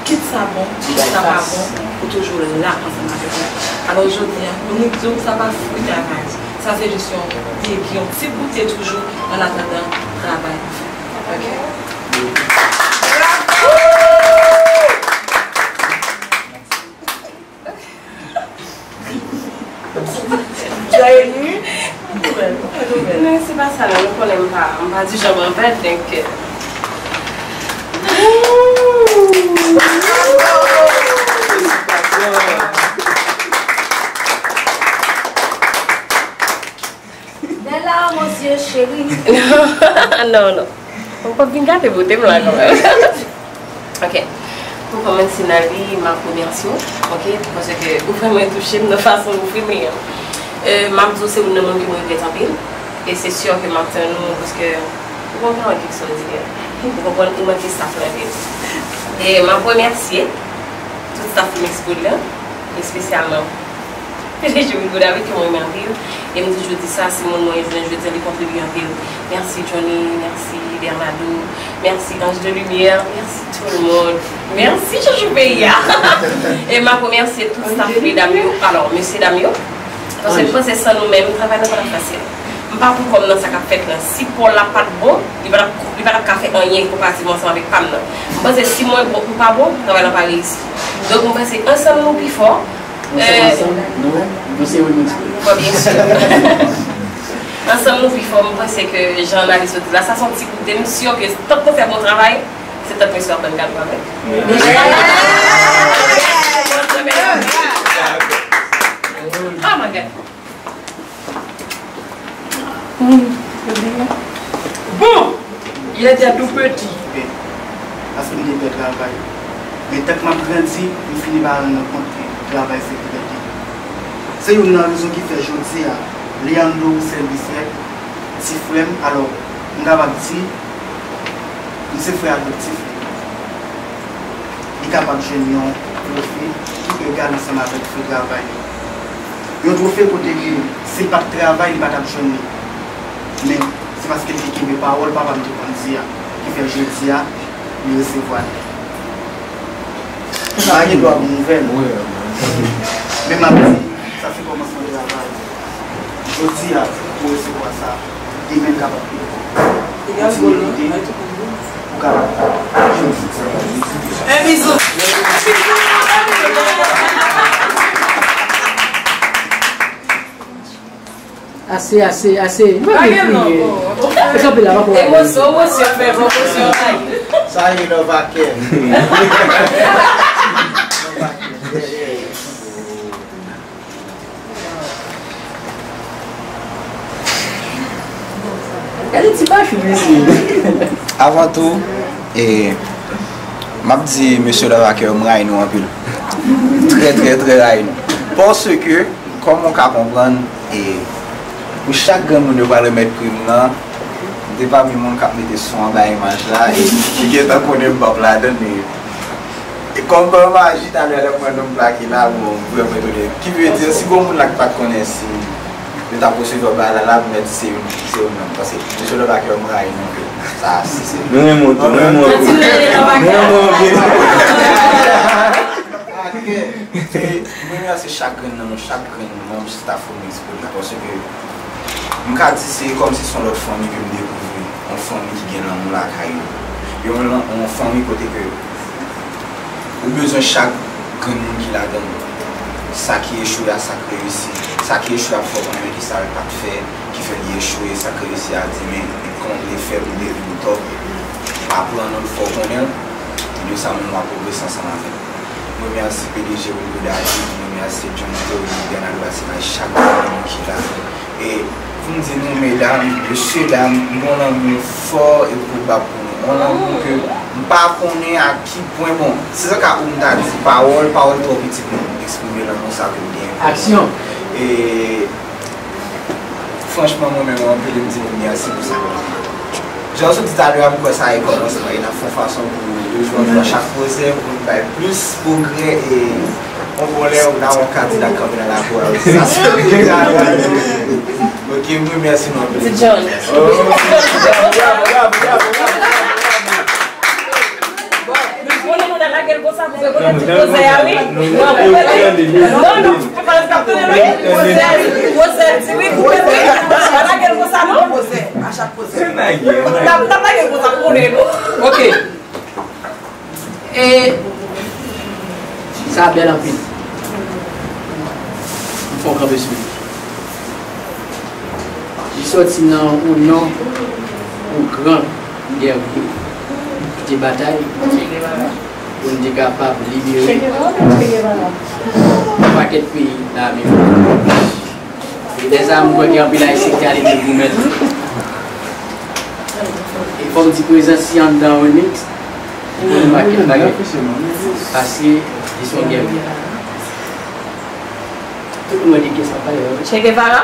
Kit sa bon, kit sa pa bon, ou toujou la ansanm avèk nou. Alò, jodi a, nou di w sa pa fwi travay. Sa se jis yon degi, yon ti goute toujou, an atandan travay. Ok? Joyeux nuit. Nouvèl, nouvèl. Men se pa sa non, nou konnen m pa, m pa di jan m anvè, donk, euh, Des larmes aux yeux, chérie. Non, non. Ou p ap vin gate bote m la kanmenm. Ok. Pou kòmanse, Nali, m ap remèsye w, ok, paske ou vrèman touche m nan fason ou filme an. Euh, m ap di w se youn nan moun ke mwen regrèt anpil. E se si ke m ap tann ou, paske ou konprann kèk sa w di a. Ou konprann, ou manke staff la anpil. E m ap remèsye tout staff Mix Prod la, espesyalman P D G Wilfredo David, ke mwen renmen anpil. E m toujou di sa, si moun mwen jwenn jodi a, li kontribye anpil. Mèsi Johnny, mèsi Bernardo, mèsi Ange de Lumière, mèsi tout le monde. Mèsi chouchou peyi a. E m ap remèsye tout staff medam yo, alò, mesye dam yo. Paske m panse san nou menm, travay nan pa t ap fasil. M pa pou kò m nan sa k ap fèt lan. Si pa w la pa t bon, li pa t ap, li pa t ap ka fè anyen konparativman ansanm avèk pa m nan. M panse si mwen bon ou pa bon, travay lan pa reyisi. Donk m panse ansanm nou pi fò. Nou se ansanm, nou, nou se Remix Prod. Bon, byen si. Ansanm nou pi fò, m panse ke jan Nali sot di la, sa se yon ti koute, m si ke tank nou fè bon travay, se tank mesye ap tann gade avèk. Oh my God. Bon, il était tout petit. Paske m te pè travay. Men tank m ap grandi, m fini pa rann mwen kont ke travay se pi bèl ki tout. Se youn nan rezon ki fè jodi a, Leandro Roussel Bisset, ti frè m, alò, m kapab di, m se frè adoptif li. Li kapab jwenn yon twofe ki egal ansanm avèk fwi travay li. Yon twofe kote ke si l pa t travay, li pa t ap jwenn li. Men, se paske l te kenbe pawòl papa m te konn di a, ki fè jodi a, li resevwa li. Pa gen dwa bon nouvèl. Men m ap di, sa se kòmansman travay. Jodi a, ou resevwa sa, demen l kapab pi bon. Kontinye lite pou w kapab jwenn siksè. Un bisou. Ase, ase, ase. Mwen vle kriye. E kanpe la, pa pou. Emosyon, emosyon, fè emosyon. Sa ye love a kè. Gade ti machou, mesye. Avan tou, e, m ap di mesye Lavaker, m rayi nou anpil. Trè, trè, trè rayi nou. Paske, kòm ou ka konprann, e, pou chak grenn moun yo pral remèt pri m nan, m te pami moun k ap mete son anba imaj la, e, ki gentan konnen m p ap ladann, e, E kòm pa maji, talè lè m wè non m plake la, bon, m vrèman etone. Ki vle di, si gon moun la ki pa t konnen si yo t ap resevwa bagay la, la, m mèt di se youn, se youn nan. Paske, mesye Lavaker, m rayi nou anpil. Sa, si se. Nou renmen w tou, nou renmen w tou. Nou renmen w anpil. Ok. Se, mwen remèsye chak grenn nan nou, chak grenn manm staff Remix Prod la, paske m ka di se kòmsi se yon lòt fanmi ke m dekouvri, yon fanmi ki gen lanmou lakay yo. Yon lan-, yon fanmi kote ke ou bezwen chak grenn moun ki ladan l. Sa ki echwe a, sa k reyisi. Sa ki echwe a, fò w konnen ki sa l pa t fè, ki fè li echwe, sa k reyisi a, di men, kòman w vle fè pou devni top. Aprann l, fò w konnen l. E de sa menm, w a pwogrese ansanm avè l. M remèsye P D G Wilgo David, m remèsye John Terry, Bernardo Basilay, chak grenn moun ki la. E pou m di nou, medam, mesye dam, m gon lanmou fò e pou ba pou nou. Yon lanmou ke m pa konnen a ki pwen, bon, se sa ka ou m ta di pawòl, pawòl twò piti pou m eksprime lanmou sa ke m genyen pou nou. Aksyon! E Franchman, mwen menm, anpil, m di nou mèsi pou sa. Jan w sot di talè a, m kwè sa e kòmansman, e n ap fè yon fason pou nou jwenn nan chak pwojè, pou nou bay plis pwogrè e yon bon lè, ou nan yon kandida kanpe nan lakou a osi. Sa se yon travay. Ok, m remèsye nou anpil. Ti John. Oh, bravo, bravo, bravo, bravo, bravo. Bon, nou konnen nou ta lage l konsa pou fè konnen ti koze a, wi. Non, non, non, pa pale, pa pale, wi. Koze a, koze a, ti wi, koupe, wi. Pa lage l konsa, non. Koze, a chak koze. N ap, n ap lage l konsa, pou konnen, non. Ok. E sa bèl anpil. M fè w kanpe sou li. Li sòti nan yon non, yon gran gèvye ki te batay pou n te kapab libere yon pakèt peyi nan lame franse. E dèzam, m kwè gen anpil Ayisyen ki ale nan goumèt. E fò m di prezans li anndan Remix, li konn pakèt bagay. Paske li se yon gèvye. Tout moun wè de kiyès m ap pale, wi. Che Guevara?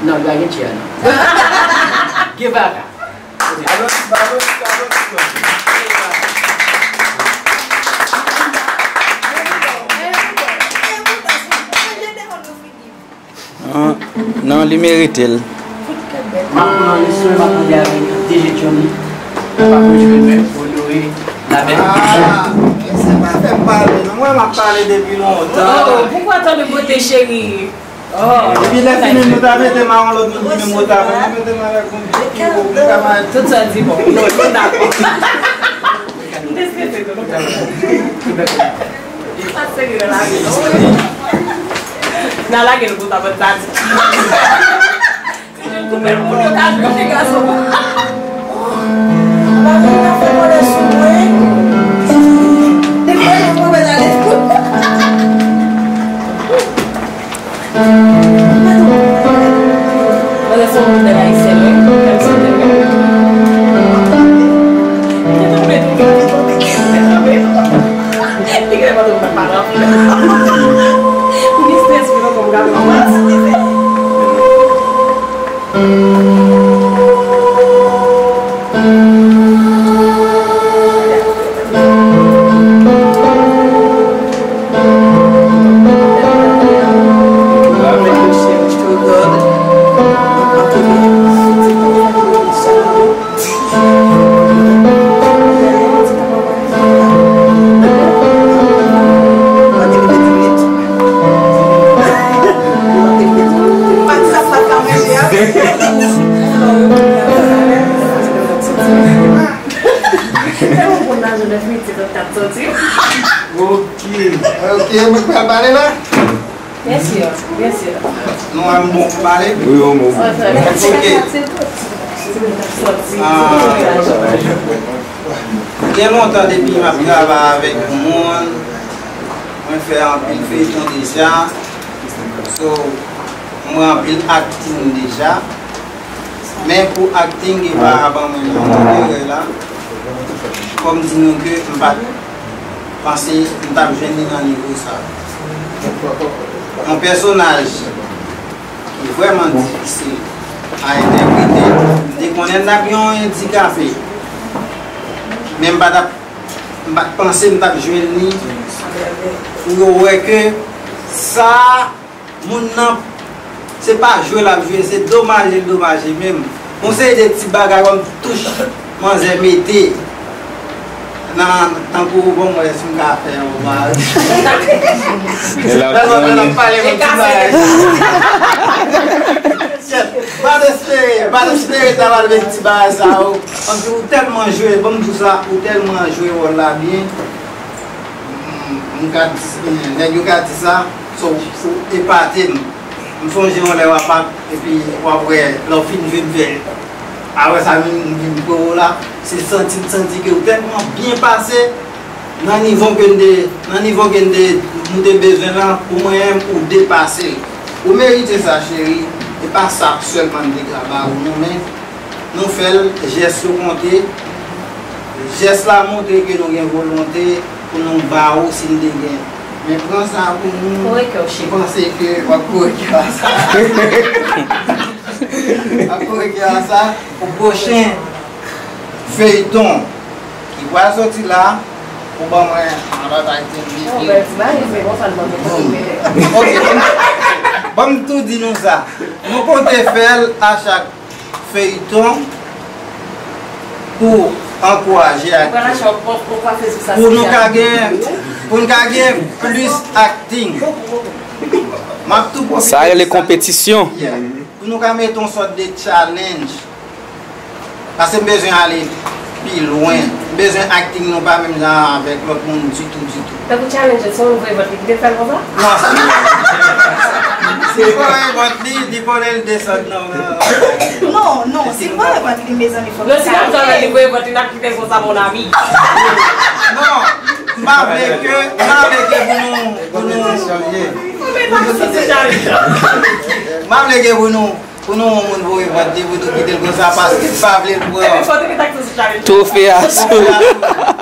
Non, li pa gen Che a, non. Guevara. Alò, alò, alò, alò. Non, non, li merite l. M ap pran le swen, m ap mande avèk D J Johnny. M ap rejwenn mwen, Honoré, Labèl. Ah, se pa fè m pale, non. Mwen, m ap pale depi lontan. Oh, poukwa tant de beauté, chérie? Oh, epi lè fini, nou ta mete mawon lòt moun ki menm wotè avè m, nou mete m avèk moun ki pi wo, ki ka may. Tout sa di bon. Non, nou dakò. M te strese tou, nou dakò. Li pa serye nan lavi, non. N a lage l pou sa, bann zadik. Ti moun koupe l pou yo ka jwe ti gason. Bagay la fè mwen sou mwen. Depi lè mwen mwen ale. Mwen se yon modèl ayisyèn, wi. Kèm sou tèl. Li te tonbe tou, li te tonbe, li te tonbe. Li genlè pa tonbe, pa ranfle. Li strès, wi, non, konn gade. Santi? Ok. Ok, mwen pral pale la. Byen si, byen si. Nou an bon pou pale? Wi, yon bon. Ok. Ah, gen lontan depi m ap travay avèk moun. Mwen fè anpil feyton deja. So, mwen anpil akting deja. Men pou akting, e pa ban mwen nan erè la. Fò m di nou ke m pa t panse m t ap jwenn li nan nivo sa. Yon pèsonaj ki vrèman difisil a entèprete. M te konnen l t ap gen yon andikape. Men m pa t ap, m pa t panse m t ap jwenn li. Pou yo wè ke sa Moun nan, se pa jwe l ap jwe, se domaje l domaje menm. Yon seri de ti bagay kòm touch manzè mete nan, tankou, bon, mwen, si m ka fè yon bagay. Tèlman lè l ap pale yon ti bagay. Shit, pa t espere, pa t espere ta pral vin ti bagay sa yo. Kòmsi ou tèlman jwe, ban m di w sa, ou tèlman jwe wòl la byen. M, m ka di, nèg yo ka di sa, so, ou epate m. M sonje yon lè w ap ak, epi w ap wè, lè w fin jwe m fè. Apre sa, m, m vin pran w la, se santi, m santi ke ou tèlman byen pase nan nivo ke n te, nan nivo ke n te, nou te bezwen lan, pou mwen, ou depase l. Ou merite sa, cheri. E pa sa sèlman m te ka ba ou, non, men Nou fè l, jès yo konte. Jès la montre ke nou gen volonte pou nou ba ou si n te gen. Men pran sa pou nou. Kore kè w, cheri. M panse ke w ap kore kè a sa. W ap kore kè a sa pou pwochen feyton ki pral soti la pou ban mwen an bagay te. Yon bèl ti bagay, se konsa n panse. Ok, ban m, ban m tou di nou sa. Nou konte fè l a chak feyton pou ankouraje aktè. Pou nou ka gen, pou n ka gen plis akting. M ap tou pwofite. Sa rele konpetisyon. Yeah. Pou nou ka mete yon sòt de challenge. Paske m bezwen ale pi lwen. M bezwen akting nou pa menm jan avèk lòt moun ditou, ditou. Tankou challenge, se yon voye vant li kite fè l konsa? Non, se pa voye vant li, li konnen l desann nan. Non, non, se voye vant li, mezanmi, fòk. Non, si n ap travay, li voye vant li, n ap kite l konsa, mon ami. Non, m pa vle ke, m pa vle ke pou nou, pou nou. M pa vle ke pou nou. Pou nou, yon moun voye vant li, pou nou kite l konsa, paske l pa vle l pran. Twofe a sou.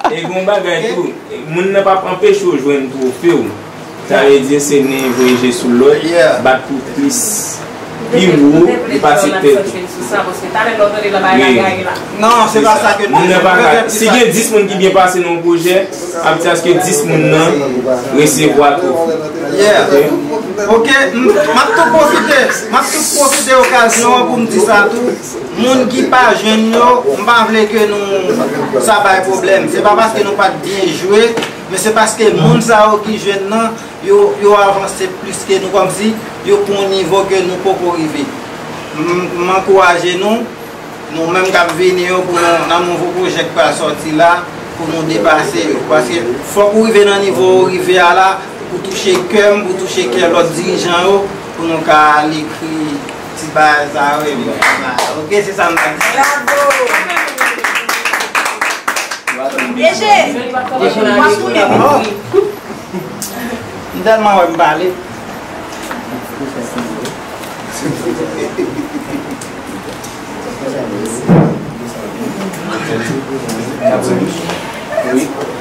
E gen yon bagay tou, moun nan p ap anpeche w jwenn twofe w. Sa vle di se nen voye je sou lòt, bat pou plis, pi wo, depase tèt ou. Wi. Non, se pa sa ke moun nan pa ka. Si gen dis moun ki byen pase nan yon pwojè, ap di aske dis moun nan resevwa twofe. Yeah. Ok, m, m ap tou pwofite, m ap tou pwofite okazyon an pou m di sa tou. Moun ki pa jwenn yo, m pa vle ke nou, sa bay pwoblèm. Se pa paske nou pa t byen jwe, men se paske moun sa yo ki jwenn nan, yo, yo avanse plis ke nou, kòmsi yo pran yon nivo ke nou poko rive. M, m ankouraje nou. Nou menm k ap vini yo, pou nou, nan nouvo pwojè k pral sòti la, pou nou depase yo. Paske fòk ou rive nan nivo ou rive a la, pou touche kè m, pou touche kè lòt dirijan yo, pou nou ka al ekri ti bagay sa yo, epi, ok, se sa m ta di. Bravo! D J! W ap tounen vin wi. M tèlman wè m pale.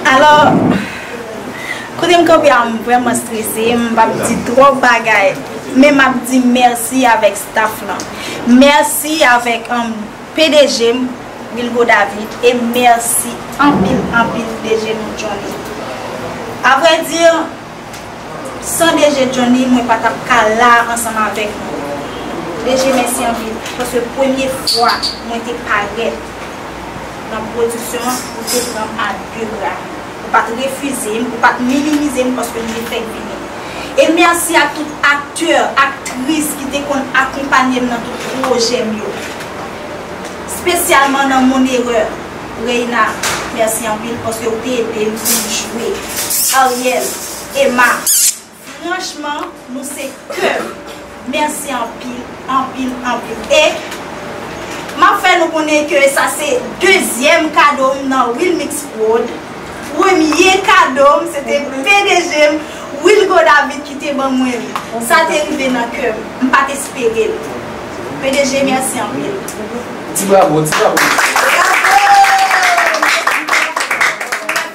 Alò, kote m kanpe a, m vrèman strese, m p ap di twòp bagay, men m ap di mèsi avèk staff lan. Mèsi avèk, um, P D G m, Wilgo David, e mèsi anpil, anpil D J nou Johnny. Avrèdi, san D J Johnny, mwen pa t ap ka la ansanm avèk nou. D J, mèsi anpil, paske premye fwa mwen te parèt nan pwodiksyon an, ou te pran m a de bra. Ou pa t refize m, ou pa t minimize m paske m te fèk vini. E mèsi a tout aktè, aktris ki te konn akonpanye m nan tout pwojè m yo. Espesyalman nan Mon Erreur. Reina, mèsi anpil paske ou te ede m pou m Wi, Ariel, Emma, franchman, nou se kè m. Mèsi anpil, anpil, anpil. E m ap fè nou konnen ke sa se dezyèm kado m nan Wilmix Prod. Premye kado m, se te P D G m, Wilgo David, ki te ban mwen li. Sa te rive nan kè m. M pa t espere l. P D G, mèsi anpil. Ti bravo, ti bravo. Bravo!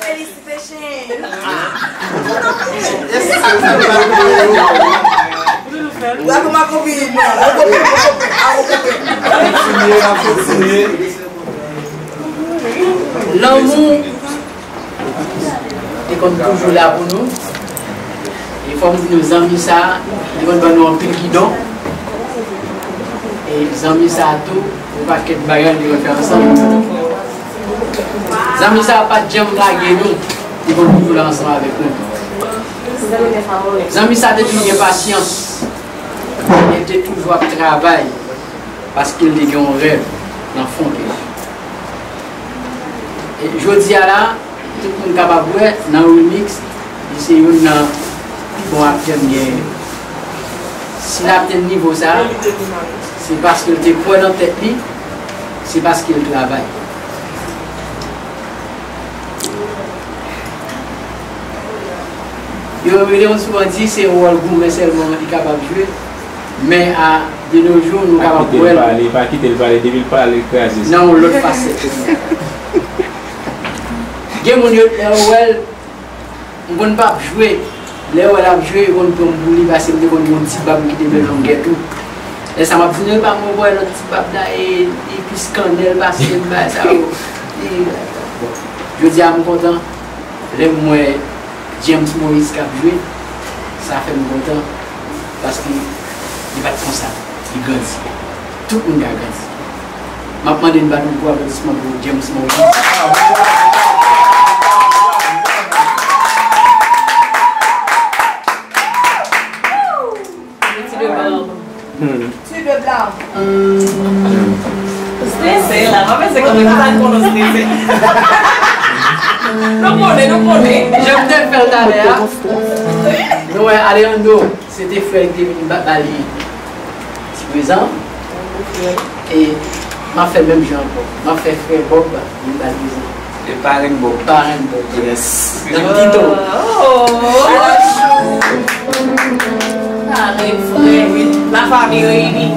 Felisitasyon! Bravo, ma copine! Kontinye, n ap kontinye. Lanmou li konn toujou la pou nou. E fò m di nou, zanmi sa a, li konn ban nou anpil gidon. E zanmi sa a tou, yon pakèt bagay li konn fè ansanm. Zanmi sa a pa t janm lage nou, li konn toujou la ansanm avèk nou. Zanmi sa a te toujou gen pasyans, e te toujou ap travay, paske l te gen yon rèv nan fon kè l. E jodi a la, tout moun kapab wè nan Wilmix, li se youn nan pi bon aktè m genyen. Si l atenn nivo sa a, se paske l te kwè nan tèt li, se paske l travay. Yo rele yon souvan di se yon wòl goumen sèlman li kapab jwe, men a de nos jours nou kapab wè l. Pa kite l pale, pa kite l pale, depi l pale, l kraze sa. Nan yon lòt fasèt. Gen moun yo, lè yo wè l, m konn p ap jwe. Lè yo wè l ap jwe, yo konn pran m pou li, paske m te konn gen yon ti bab ki te bèl longè tou. Lè sa m ap di nou, epa mwen wè lòt ti bab la, e, e plis kannèl pase m, bagay sa yo. E, bon, jodi a m kontan. Lè m wè James Moïse k ap jwe, sa fè m kontan, paske li pa t konsa, li grandi. Tout moun ka grandi. M ap mande n bat yon gwo aplodisman pou James Moïse. Ti de blan. Hmm. Ti de blan. Strese la, pa panse kòman nou ta konnen strese. Nou konnen, nou konnen. Jan m te fè l talè a, nou wè Alejandro, se te frè l ki te vin ba, ba li ti prezan. E m ap fè menm jan ankò. M ap fè frè Bob vin ba l prezan. E parenn Bob. Parenn Bob. Yes. Nan Tito. Oh. Parenn frè. La famille réunie.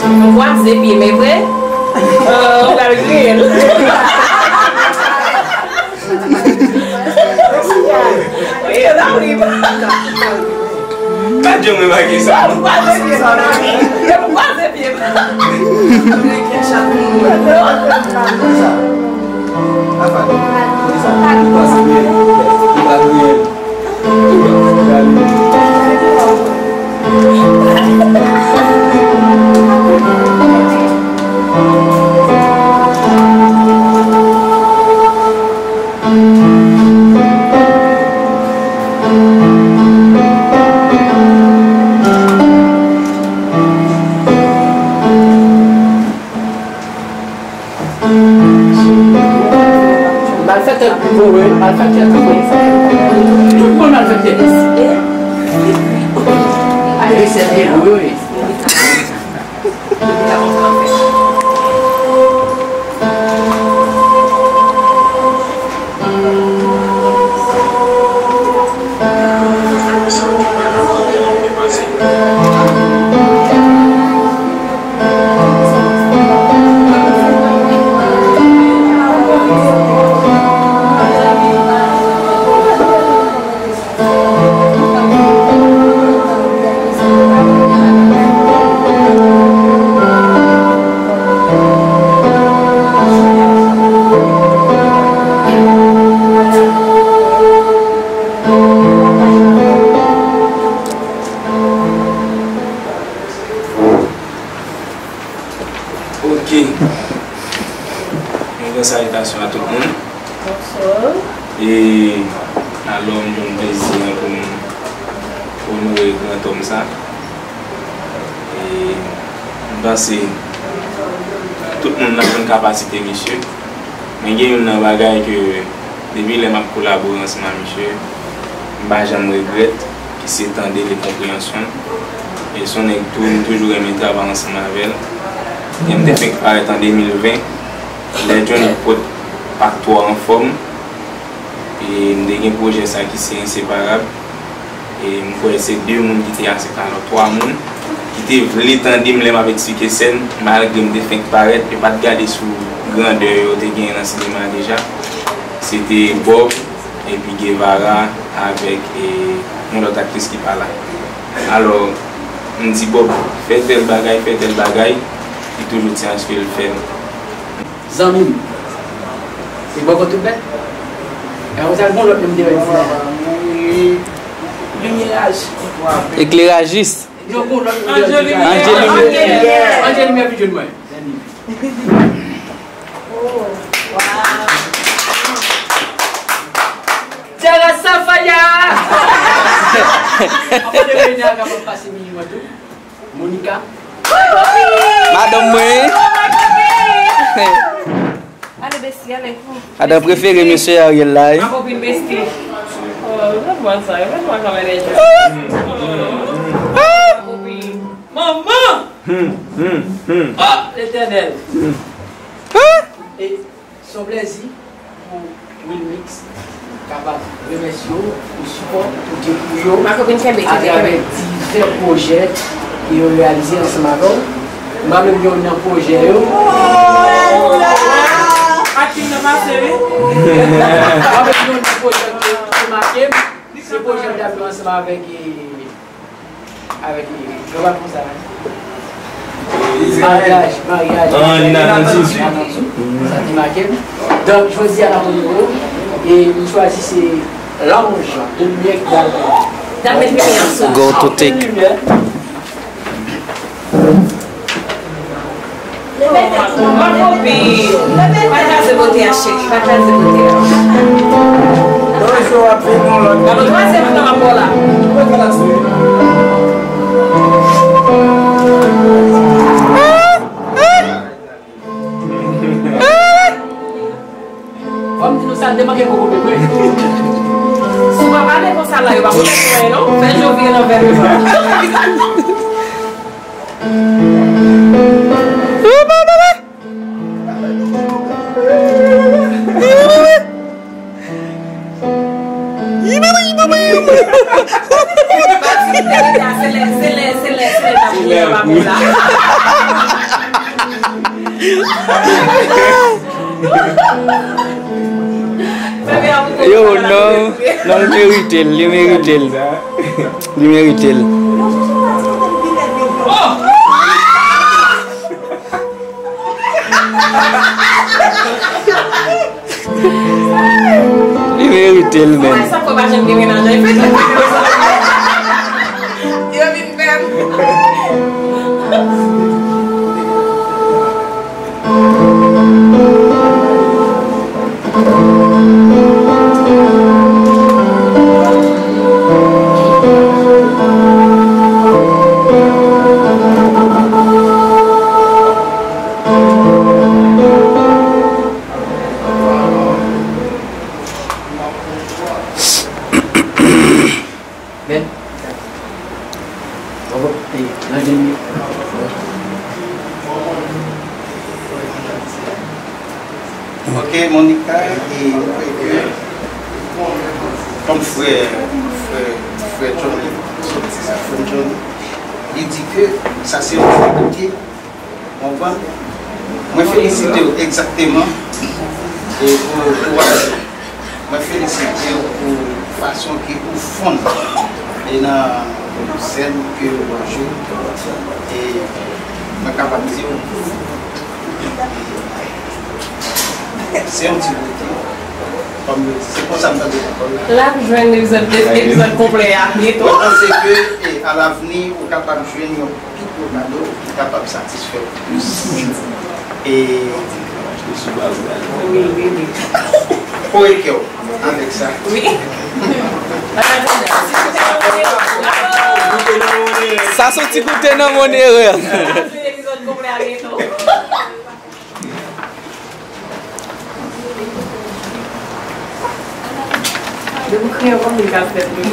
Mwen kwaze pye m, e vre? Ah, ou pral griye l. Wi, la, wi. Gad jan mwen make sa. Depi m kwaze pye m, depi m kwaze pye m. Malfektè pi vo, wi, malfektè pi vo. Tout moun malfektè. Advèsè pi vo, wi. Ok. Yon gran salitasyon a tout moun. Bonswa. E alò, m jwenn plezi an pou m onore gran òm sa. E m panse tout moun nan konn kapasite misye. Men gen youn nan bagay ke depi lè m ap kolabore ansanm ak misye, m pa janm regrèt, ki se tande l e konpreyansyon l. E se yon nèg tou, m toujou renmen travay ansanm avè l. E m te fenk parèt an de mil ven, lè Johnny pot pa t twò anfòm. E m te gen pwojè sa ki se Enseparab. E m kwè se de moun ki te aksepte, alò twa moun ki te vle tande m lè m ap eksplike sèn, malgre m te fenk parèt, yo pa t gade sou grandè yo te genyen nan sinema deja. Se te Bob, epi Guevara, avèk, e, yon lòt aktris ki pa la. Alò, m di Bob, fè tèl bagay, fè tèl bagay, li toujou di aske l fè l. Zanmi m, se bò kote w fè? E konsa, gon lòt menm te wè di la. Limyeraj. Eklerajis. Yo, gon lòt menm te wè di la. Angelimyè. Angelimyè pi jèn mwen. Terasa Faya! Anpil de penya kapab pase minimòm tou. Monica. Madanm mwen. Ale, besti, ale. Madanm prefere mesye Ariel la, wi. Ma copine besti. Oh, regarde-moi ça, regarde-moi comment elle est jolie. Ma copine. Maman! Hmm, hmm, hmm. Oh, l'Éternel. Hmm. Ah! E se yon plèzi pou Wilmix kapab remèsye w pou sipò ou te pou yo atravè divè pwojè ke yo reyalize ansanm avè w. M pa menm youn nan pwojè yo. Ak ki m nan pase, wi. M pa menm youn nan pwojè ke, ke make m. Se pwojè m t ap fè ansanm avèk, e, avèk, e, gran patwon sa a. Maryaj, maryaj. An Natanzou. Natanzou. Sa te make m. Donk, jodi a, n ap onore w. E m chwazi se Lounge de Limyè ki pral. N ap met limyè sou. Go to take. Limyè. Ma copine, pa kraze bote a, cheri, pa kraze bote a. Gade, twazyèm tan m ap ba w la. Fò m di nou sa, l te manke gwo kote vre. Si w pa pale konsa la, yo pa pwomèt nou anyen non. Fè je w vire nan vè devan. Yo, non, non, li merite l, li merite l. Li merite l. Li merite l menm. Mwen sa fò pa janm gen mennaj an, efektivman. Yo vin fè m. Men, bravo, e, nan dènye. Ok, Monica, e mwen kwè ke kòm frè, frè, frè Johnny, sòti sa, frè Johnny, li di ke sa se yon ti kote. Konprann? Mwen felisite w egzakteman e pou kouraj ou. Mwen felisite w pou fason ke ou fonn e nan sèn ke w ap jwe. E mwen kapab di w, se yon ti kote. Kòm yo di, se konsa m tande pawòl la. L ap jwenn epizòd, epizòd konplè a byento. Mwen panse ke, e, alavni, ou kapab jwenn yon pi gwo kado ki kapab satisfè w plis. E kore kè w. Wi. Sa se yon ti goute nan mon erè. Depi w kriye, w konn li ka fèt wi.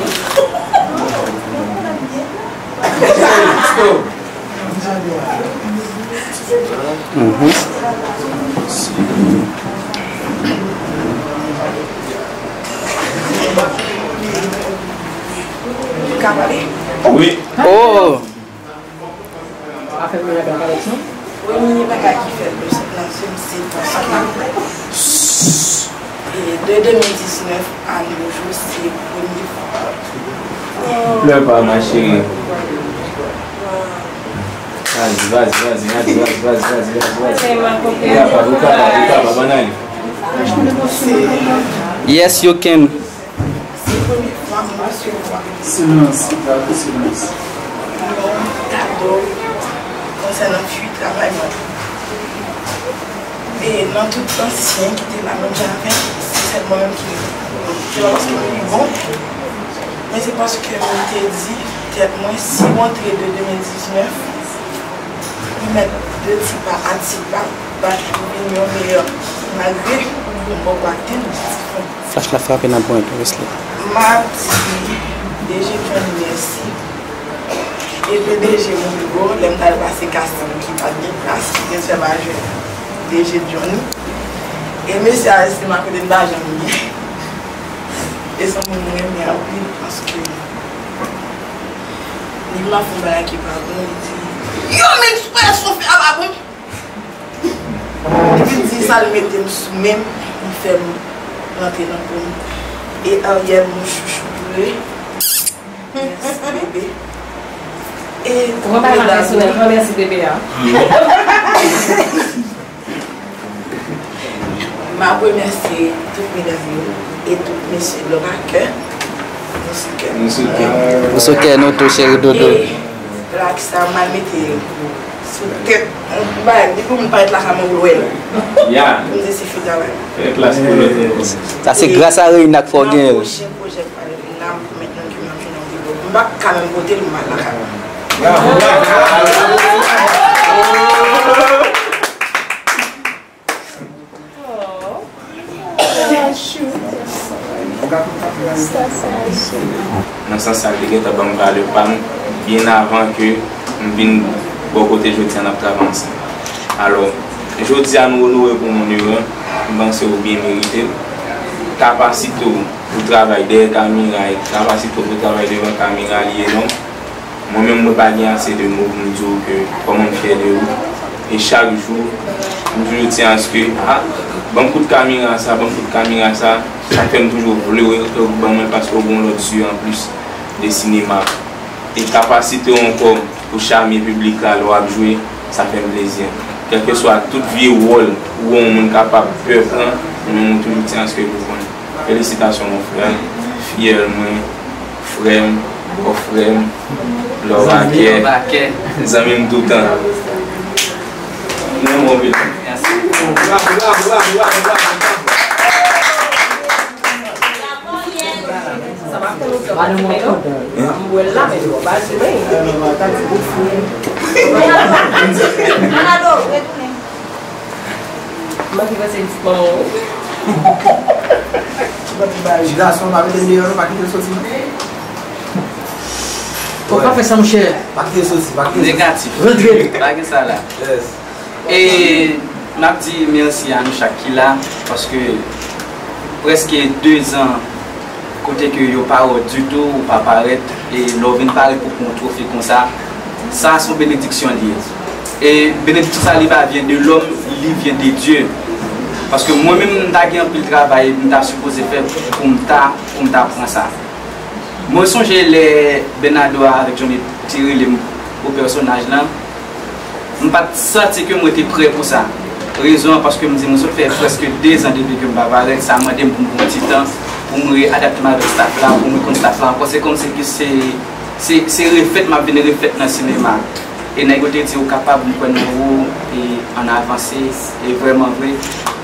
Ou ka pale? Wi. Oh! Afè m gen bagay avèk sa. Premye bagay ki fè m sèt nan se m se paske e de de mil diznèf a nos jours se premye fwa. Plè pa, ma chérie. Vas-y, vas-y, vas-y, vas-y, vas-y, vas-y, vas-y, vas-y, vas-y. Ou kapab, ou kapab, ou kapab, ann ale. Yes, you can. Se premye fwa m resevwa silans, silans, yon kado konsènan fui travay mwen. E nan tout ansyen ki te la menm jan avè m, se sèl mwen menm ki rete. Se pa paske m pi bon, men se paske mwen te di tèt mwen, si w antre de de mil diznèf, ou mèt de ti pa a ti pa, bat pou vin yon meyè, malgre m poko atenn objektif mwen. Flash la frape nan pwen tou, Wesley. M ap di D G Johnny mèsi. E P D G Moulgo, lè m t al pase kasting ki pa t gen plas, ki te fè m al jwenn D G Johnny. E mesye a estim a kote m pa janm ye. E se yon moun mwen renmen anpil paske li vin ap fè yon bagay ki pa bon, li di, yo, men ekspresyon fè a pa bon. Li vin di sa, li mete m sou men m, li fè m rantre nan po m. E Ariel, mon chouchou, vre. Mèsi, bebe. E tout medam yo. Pran bagay la pèsonèl, pran mèsi bebe a. M ap remèsye tout medam yo e tout mesye lòm a kè. Nou sou kè. Nou sou kè. Nou sou kè nou tou, cheri doudou. E plak sa, m al mete sou tèt. Yon bagay, depi yon moun parèt lakay mwen, ou wè l. Ya. Pou m di se fi travay. Fè plas pou lòt moun. Sa se gras a Reina k fè w genyen l. Nan pwochen pwojè k pral vin la, m pwomèt nou ke m ap jwenn yon video. M p ap ka menm pote l, m al lakay mwen. Bravo, bravo, bravo. Nan sans sa, l te gentan ban m valè pa m byen avan ke m vin bò kote jodi a n ap travay ansanm. Alò, jodi a nou onore pou moun yo, m panse ou byen merite l. Kapasite w pou travay dèyè kamera e kapasite w pou travay devan kamera, li enòm. Mwen menm, mwen pa gen ase de mo pou m di w ke kòman m fyè de ou. E chak jou, m toujou tyen aske, a, ban m kout kamera sa, ban m kout kamera sa. Sa k fè m toujou vle w, e w ban mwen l paske w gen yon lòt zye anplis de sinema. E kapasite w ankò pou chame piblik la lè w ap jwe, sa fè m plezi. Kèlkeswa tout vye wòl ou wè yon moun kapab pè pran, mwen menm, mwen toujou tyen aske pou w konnen. Felisitasyon, mon frè. Fiyèl mwen, frè m, bò frè m, love a kè, zanmi m toutan. Nou renmen w anpil. Mèsi. Bravo, bravo, bravo, bravo, bravo, bravo. Sa pa fè nou fè pati men non. M wè l la, men nou pa di men. Manado, retounen. Manke panse pitit manman w wi. Ti gason, pa mete l deyò non, pa kite l soti non. Ou ka fè sa, monchè. Pa kite l soti, pa kite l soti. Negatif. Rantre. Pa gen sa la. Yes. E n ap di mèsi a nou chak ki la, paske prèske de zan kote ke yo pa wè w ditou, ou pa parèt, e lè w vin parèt pou pran yon twofe konsa, sa se yon benediksyon li ye. E benediksyon sa, li pa vyen de lòm, li vyen de Dye. Paske mwen menm, m ta gen anpil travay m ta sipoze fè pou m ta, pou m ta pran sa. Mwen sonje lè Bernardo avèk Johnny te rele m pou pèsonaj lan, m pa t santi ke mwen te prè pou sa. Rezon an, paske m di, mwen sot fè prèske de zan depi ke m pa parèt, sa mande m pou m pran ti tan, pou m readapte m avèk staff la, pou m rekonn staff la ankò. Se kòmsi ke se, se, se refèt m ap vin refèt nan sinema. E nèg yo te di, ou kapab, m kwè nan ou, e ann avanse, e vrèman vre.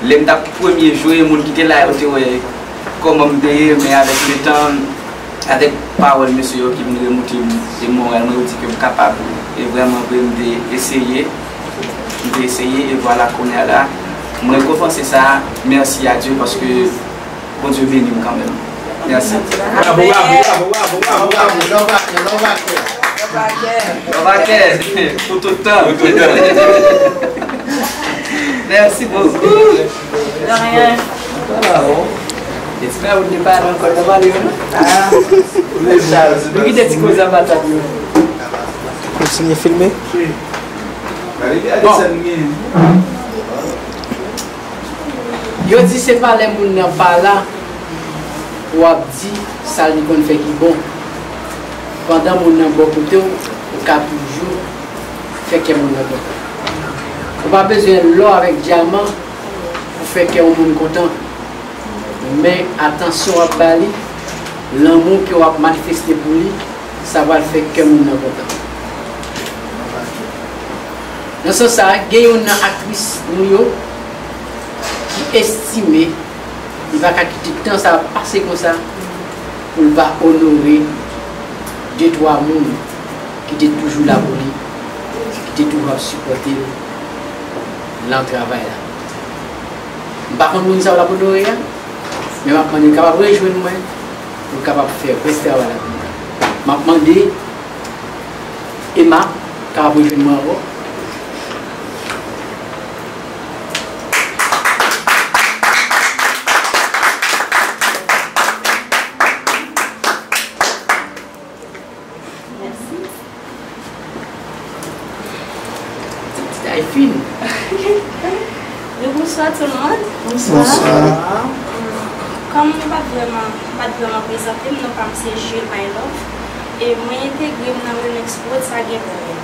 Lè m t ap premye jwe, moun ki te la yo te wè kòman m te ye, men avèk letan, avèk pawòl mesye yo ki vin remoute m, e moral mwen, yo di ke m kapab. E vrèman vre, m te eseye, m te eseye, e vwala kounye a la, m rekonpanse sa, mèsi a Dye, paske Bondye beni m kanmenm. Mèsi. Bravo, bravo, bravo, bravo, bravo, bravo. Love Aktè, love Aktè. Love Aktè, pou tout tan. Pou tout tan. Mèsi bokou. De rien. Eti pa ou te pale ankò nan pale yo, non? Ah. Nou kite ti koze an patat yo. Kontinye filme. Bon. Yo di se pa lè moun nan pa la pou w ap di sa li konn fè ki bon. Pandan moun nan bò kote w, ou ka toujou fè kè moun nan kontan. Ou pa bezwen lò avèk dyaman pou fè kè yon moun kontan. Men atansyon w ap ba li, lanmou ke w ap manifeste pou li, sa pral fè kè moun nan kontan. Nan sans sa a, gen youn nan aktris nou yo ki estime li pa ka kite tan sa ap pase konsa pou l pa onore de twa moun ki te toujou la pou li, ki te toujou ap sipòte l nan travay la. M pa konn moun sa yo l ap onore a, men m ap mande l kapab rejwenn mwen pou l kapab fè rès travay la pou mwen. M ap mande Emma kapab rejwenn mwen ankò. Mèsi. Ti, ti tay fin. Wi, bonswa tout moun. Bonswa. Bonswa. Kòm m pa t vrèman, m pa t vrèman prezante m, non pa m se Jules My Love. E mwen entegre m nan Remix Prod, sa gen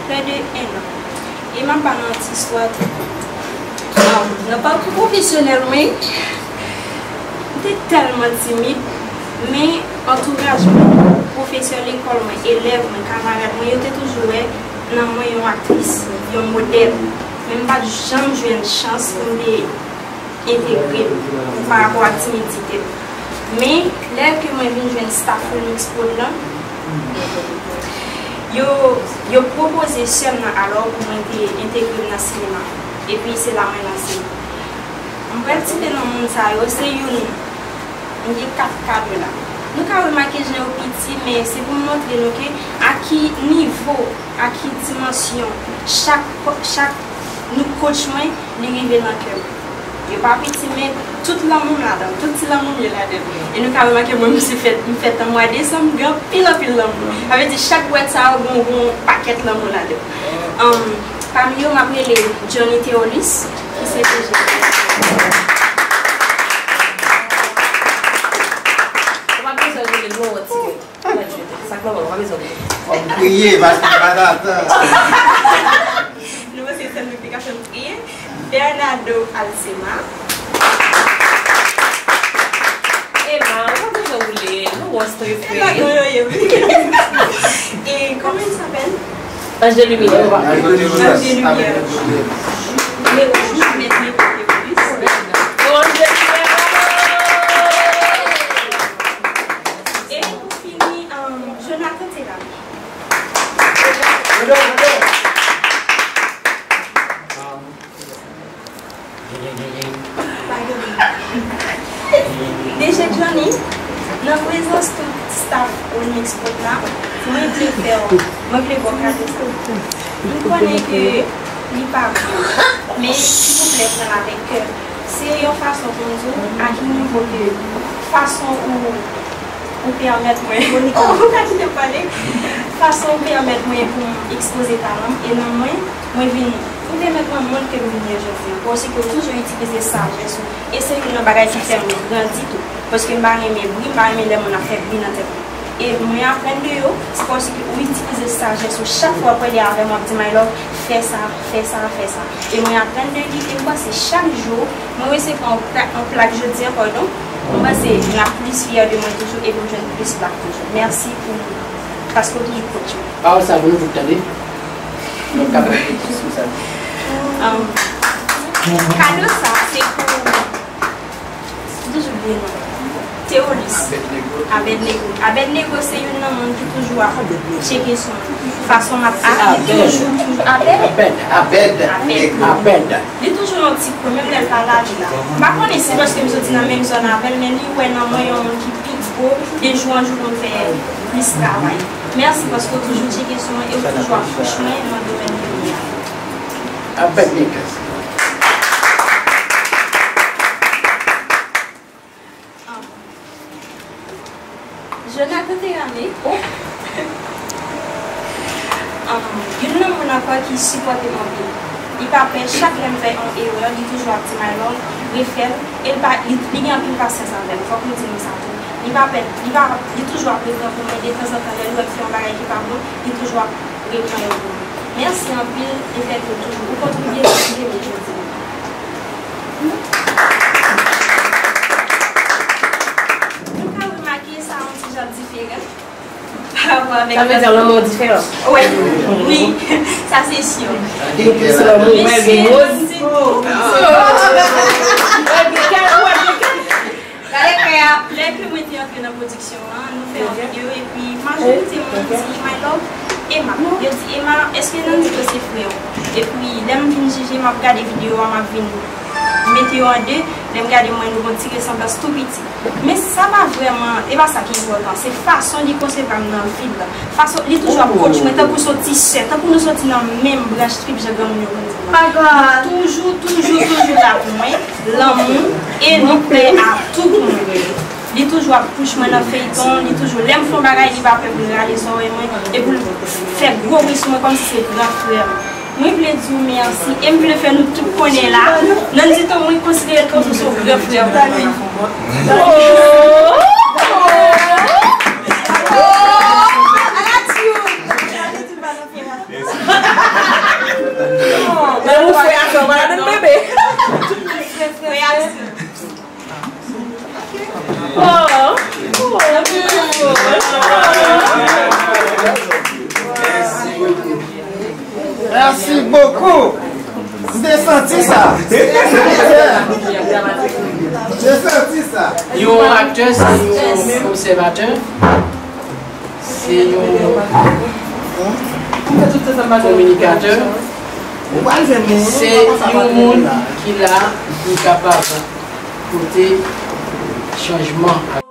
prè de en an. E m ap ba nou yon ti istwa tou. Nan pakou pwofesyonèl mwen, m te tèlman timid, men antouraj mwen, pwofesè lekòl mwen, elèv mwen, kamarad mwen, yo te toujou wè nan mwen yon aktris, yon modèl. Men m pa t janm jwenn chans pou m te entegre m parapò ak timidite m. Men, lè ke mwen vin jwenn staff Remix Prod lan, yo, yo pwopoze sè m nan alò pou mwen te entegre m nan sinema. Epi se la mwen lanse. M pral site non moun sa yo, se youn, m gen kat kadre la. Nou ka remake jan yo piti, men se pou m montre nou ke a ki nivo, a ki dimansyon chak, chak nou coach mwen, li rive nan kè m. Yo pa piti, men tout lanmou m ladan, tout ti lanmou m yo ladan. E nou ka remake mwen, m se fèt, m fèt an mwa desanm, m gen anpil, anpil lanmou. Sa vle di chak bwèt sa yo gon, gon pakèt lanmou ladan. Anm, pami yo, m ap rele Johnny Theolis, ki se P G. Ou pa bezwen rele l non, ti. Sa k nòmal, ou pa bezwen. Fò m kriye, paske m pa t atann. Nou panse se sèl mwen ki te ka fè m kriye. Bernardo Alcema. Emma, ou pa bezwen woule, nou wòs trè frè. E comment il s'appelle? Ange de lumière. Ange de lumière. Ange de lumière. Ange de lumière. E pou fini, um, Jonathan te la. D J Johnny, nan prezans tout staff Remix Prod la, mwen vle fè w, mwen vle ba w kado sa. M konnen ke li pa bon, men silvouplè pran l avèk kè. Se yon fason pou m di w a ki nivo ke fason ou, ou pèmèt mwen, ou ka kite m pale, fason ou pèmèt mwen pou m ekspoze talan m e non mwen, mwen vin, ou pèmèt mwen montre ke m vin ye jodi a. Paske ou toujou itilize sajès ou. E se youn nan bagay ki fè m grandi tou. Paske m pa renmen bri, m pa renmen lè moun ap fè bri nan tèt mwen. E mwen aprann de yo, se paske ou itilize sajès ou. Chak fwa w ap pale avè m, w ap di, "My love, fè sa, fè sa, fè sa." E mwen aprann de li, e m panse chak jou, mwen resevwa yon pla-, yon plak jodi a, pardon, mwen panse m ap plis fyè de mwen toujou, epi m jwenn plis plak toujou. Mèsi pou, paske w toujou coach mwen. Pawòl sa pou nou tout tande. Nou kapab reflechi sou sa. Um, kado sa, se pou, m toujou bliye non. Te Abednego se youn nan moun ki toujou ap tcheke sou mwen. Fason m ap aji, toujou, toujou. Abed? Abed, Abed. Abed. Li toujou yon ti kwen, menm lè l pa la, li la. M pa konnen si paske m soti nan menm zòn avè l, men li wè nan mwen yon moun ki pi gwo, de jou an jou pou m fè plis travay. Mèsi paske w toujou tcheke sou mwen e w toujou ap pous mwen nan domèn ke m ye a. Abednego. Jonathan Terame, oh! Youn nan moun ankò ki sipòte m anpil. Li pa pè, chak lè m fè yon erè, li toujou ap di, "My love, refè l." E li pa, li, li gen anpil pasyans avè m, fòk nou di nou sa tou. Li pa pè, li pa, li toujou ap ret tankou mwen, detanzantan, lè li wè m fè yon bagay ki pa bon, li toujou ap ret nan yon bon. Mèsi anpil, e fè ke toujou ou kontribye nan vye jodi. Nou ka remake sa yon ti jan diferan pa rapò avèk. Sa vle di lanmou diferan. Wi, wi, sa se si. Depi se lanmou bèl gen woz. Gade kè a. Lè ke mwen te antre nan pwodiksyon an, nou fè yon videyo epi majorite moun di, "My love, Emma." Yo di, "Emma, èske Nandito se frè w?" Epi lè m vin jije, m ap gade videyo a, m ap vin mete yo an de, lè m gade m wè nou gon ti resanblans tou piti. Men sa pa vrèman, e pa sa ki enpòtan, se fason li konsevwa m nan vid la. Fason, li toujou ap coach mwen tankou se yon ti sè, tankou nou soti nan menm branch trip jan granmoun yo konn di. Li toujou, toujou, toujou la pou mwen. Lanmou, e li prè a tou pou mwen. Li toujou ap push mwen nan feyton, li toujou, lè m fè yon bagay, li pa pè pou l rale zòrèy mwen, e pou l fè gwo bri sou mwen kòmsi se gran frè m. Mwen vle di w mèsi, e m vle fè nou tout konnen la, Nandito, mwen konsidere l kòmsi se yon gran frè pou mwen. Nan yon frè a fè w pa la menm bebe. Oh. Mèsi bokou. M te santi sa. M te santi sa. Yon aktè se yon obsèvatè. Se yon kominikatè. Se yon moun ki la pou kapab pote chanjman.